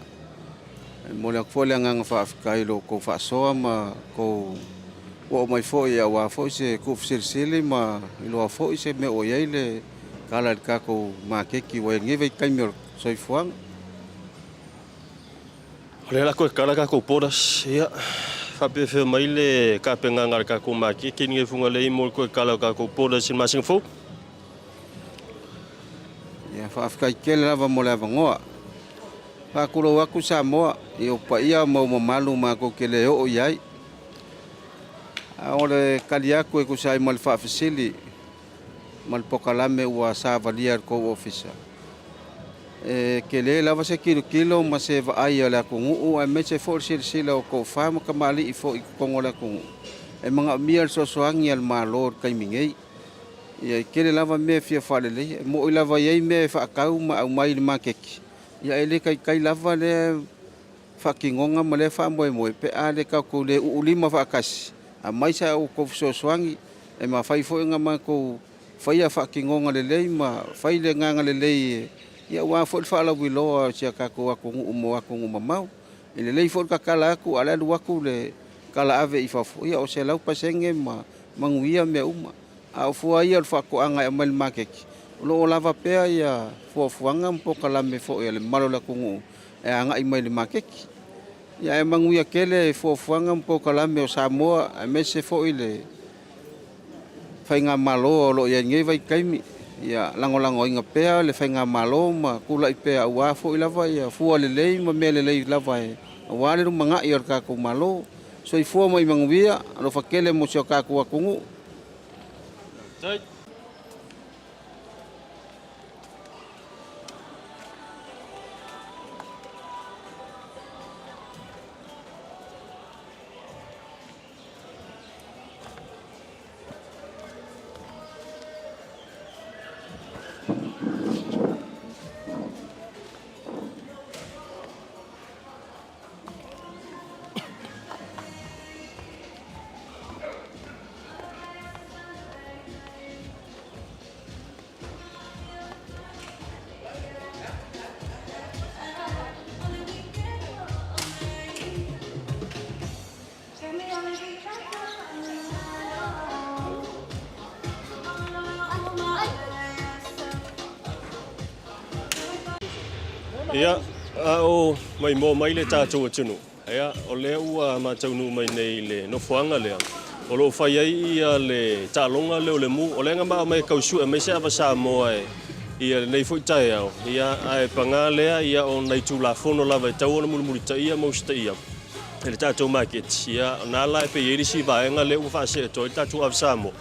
E momoli atu foi le agaga faafetai i lo outou faasoa ma tou oo mai foi aua foi se tuufesilisili ma iloa foi se mea ua i ai le tala i le tatou maketi ua i ai i lenei vaitaimi o le soifuaga. O lea la toe tala tatou borders, ia, faapefea mai le tapenaga a le tatou maketi lenei Fugalei mo le toe tala o tatou borders i le masina fou? Ia, faafetai tele lava mo le avanoa. Faatulou atu Samoa i ou paia ma ou mamalu matou te le oo i ai. A o le tali atu e tusa ai ma le faafesili ma le polokalame ua savalia e le tou ofisa, e tele lava se tilotilo ma se vaai a le atunuu aemaise foi le silasila o tofa ma tamalii foi i totonu o le atunuu e manaomia le fesoasoani a le Malo i le taimi nei. Ia e tele lava mea e fia faaleleia, e moni lava e i ai mea e faatau ma aumai i le maketi, ia e le taitai lava lea faatinoga ma lea faamoemoe pe a le tatou le uulima faatasi, aumai sa outou fesoasoani e mafai foi ona matou faia faatinoga lelei ma fai le agaga lelei ia aua foi le faalauiloa o si a tatou atunuu mo atunuu mamao. E lelei foi le tatala atu a o le alu atu le tala ave i fafo, ia o 100% ma manuia mea uma. A o fua ia o le faatoaga e aumai i le maketi, o lo o lava pea ia fuafuaga ma polokalame foi a le mamalu o le atunuu e agai mai i le maketi. Ia ae manuia tele fuafuaga ma polokalame o Samoa aemaise foi le faigamalo o lo o i ai i lenei vaitaimi. Ia lagolagoina pea le faigamalo ma tulai pea aua foi lava ia fua lelei ma mea lelei lava aua le lumanai o le tatou Malo. Soifua ma ia manuia, alofa tele mo si o tatou atunuu. Ia, a o maimoa mai le tatou atunuu, ia, o lea ua mataunuu mai nei i le nofoaga lea o lo o fai ai ia le taaloga lea o le mu. O lea na ma'a mai e tausue mai se ava Samoa e ia lenei foi taeao, ia, ae paga lea, ia, o nai Tulafono lava e tatau ona mulimulitaia ma usitaia e le tatou maketi, ia, o na la e pei e i ai le isi vaega lea ua faasee atu ai le tatou ava Samoa.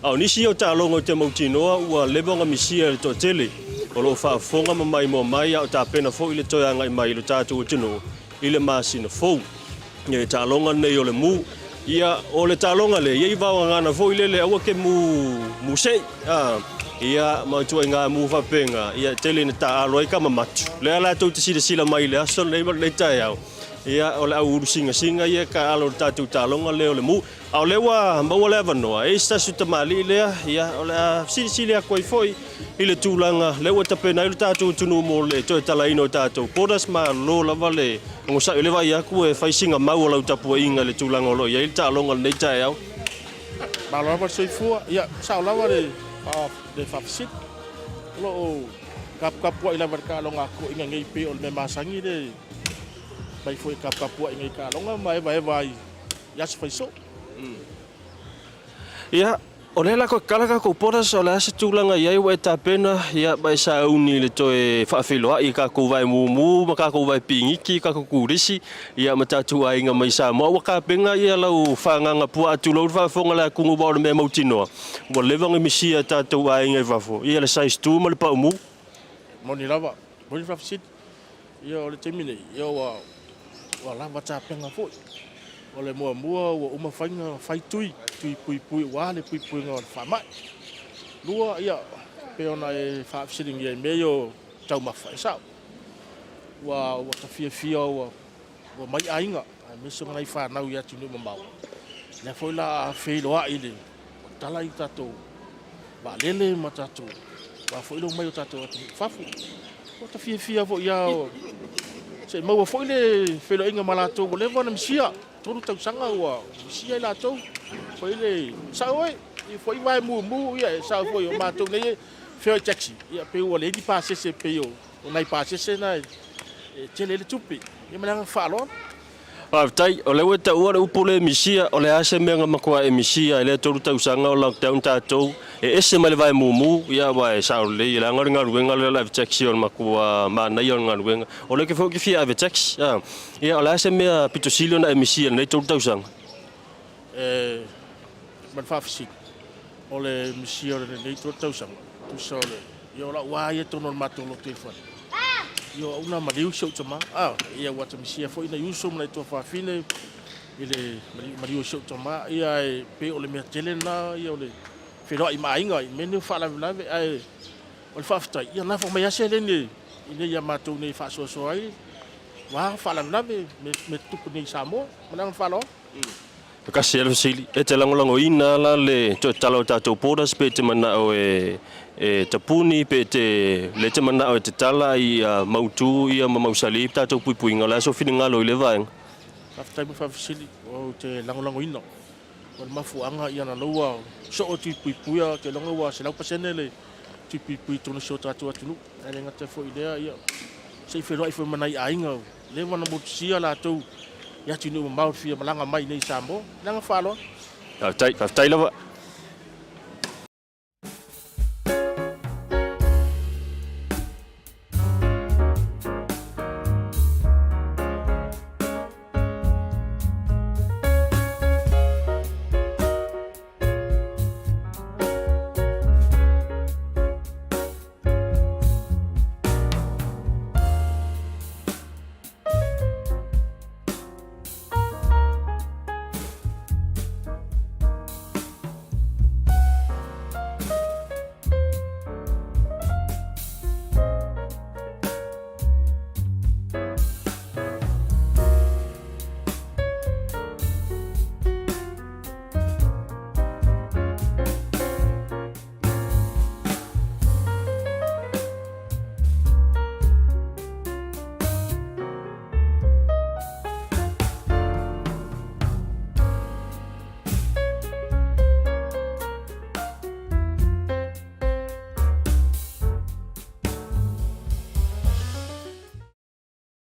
A o nisi ia o taaloga ou te mautinoa ua leva ona misia e le toatele o lo o faafofoga ma maimoa mai a o tapena foi le toe agai mai i lo tatou atunuu i le masina fou. Ia, le taaloga lenei o le mu, ia, o le taaloga lea, e i ai vaogagana foi lele aua ke mu, mu sei, a, ia, ma ituaiga mu faapena, ia, e tele ina taaalo ai ka mamatu. O lea latou te silasila mai i le aso lenei ma lenei taeao, ia, o le au ulu singasinga ia e taaalo i le tatou taaloga lea o le mu. A o lea ua maua le avanoa, e i ai se tasi o tamalii lea, ia, o le a silisili atu ai foi i le tulaga lea ua tapena ai lo tatou atunuu mo le toe talaina o tatou borders. Malo lava le onosai, o lea e vaai atu e fai sina mau o lau tapuaiga i le tulaga o lo o i ai le taaloga i lenei taeao. Malo lava le soifua, ia, sao lava le faafesili. O lo o tapuai lava i le taaloga a toeaiina nei pei o le mea masani le mai foi e tapuai nei i taaloga ma evaeva ai i aso fai soo. Ia, o lea la koe kala kakou borders, o le a se tulaga i ai ua e tapena, ia, ma e sauni i le toe faafeiloai i kakou vae mumu ma kakou vae pigiki, kakou kurisi, ia, ma tatou aiga mai Samoa. Ua tapena ia lau fagaga puaa tulou le faafofoga a le atunuu aua o le mea mautinoa, ua leva ona misia e tatou aiga i fafo, ia le size 2 ma le paumu. Moni lava, moni le faafesili. Ia o le taimi nei, ia ua, ua lava tapena foi. O le muamua ua uma faiga fai tui, tui puipui aua le puipuiga o le faamai. Lua, ia, pei ona e faafesiligia i mea ia o taumafa, e sao. Ua, ua ta fiafia ua, ua mai aiga, aemaise o nai fanau i atunuu mamao. Lea foi la a feiloai i le Ua tala i tatou vaalele ma tatou aua foi le omai o tatou atunuu i fafo. Ua ta fiafia foi ia se i maua foi le feiloaiga ma latou ua leva ona misia. 3 tausaga ua misia i latou. Foi le sao oi, i foi vae mumu ia e sao foi o matou nei e feoai taxi. Ia pei ua leai ni pasese pei o nai pasese na e tele ai le tupe. Ia ma le agaga faaaloalo. Faafetai. O lea ua e taua le upu lea e misia, o le a se mea na matua e misia i lea 3 tausaga o lockdown tatou? E ese mai le vae mumu, ia aua e sao lelei, leaga o le galuega lea o le ave taxi o le matua manaia o le galuega. O lea foi ou te fia ave taxi, a. Ia o le a se mea pito sili ona e misia i lenei 3 tausaga? E ma le faafesili, o le misia o lenei 3 tausaga, tusa o le, ia o lau lava ia totonu o le matou lotu i le fale. Ia o au na maliu si ou tama, a, ia ua ta misia foi nai uso ma nai tuafafine i le maliu o si ou tama, ia ae pei o le mea tele lena ia o le feiloai ma aiga i mea nei o faalavelave, ae o le faafetai, ia na foi mai lava seleni i inei ia matou nei e faasoasoa ai va faalavelave mea tutupu nei i Samoa. Ma le agaga faaaloalo. E tasi lava le fesili, e te lagolagoina la le toe tatala o tatou borders pe e te manao e tapuni pe e te le te manao e tatala a ia mautu ia ma mausali ai tatou puipuiga? O le a sou finagalo i lea vaega? Faafetai mo le faafesili, ou te lagolagoina. O le mafuaaga ia na ua soo tui puipuia, ou te iloa ua 100% le tui puipui i totonu o si o tatou atunuu. Ae le gata foi i lea, ia se i feiloai foi ma nai aiga ua leva ona motusia latou i atunuu mamao i le fia malaga mai i inei i Samoa. Le agaga faaaloalo. Faafetai, faafetai lava.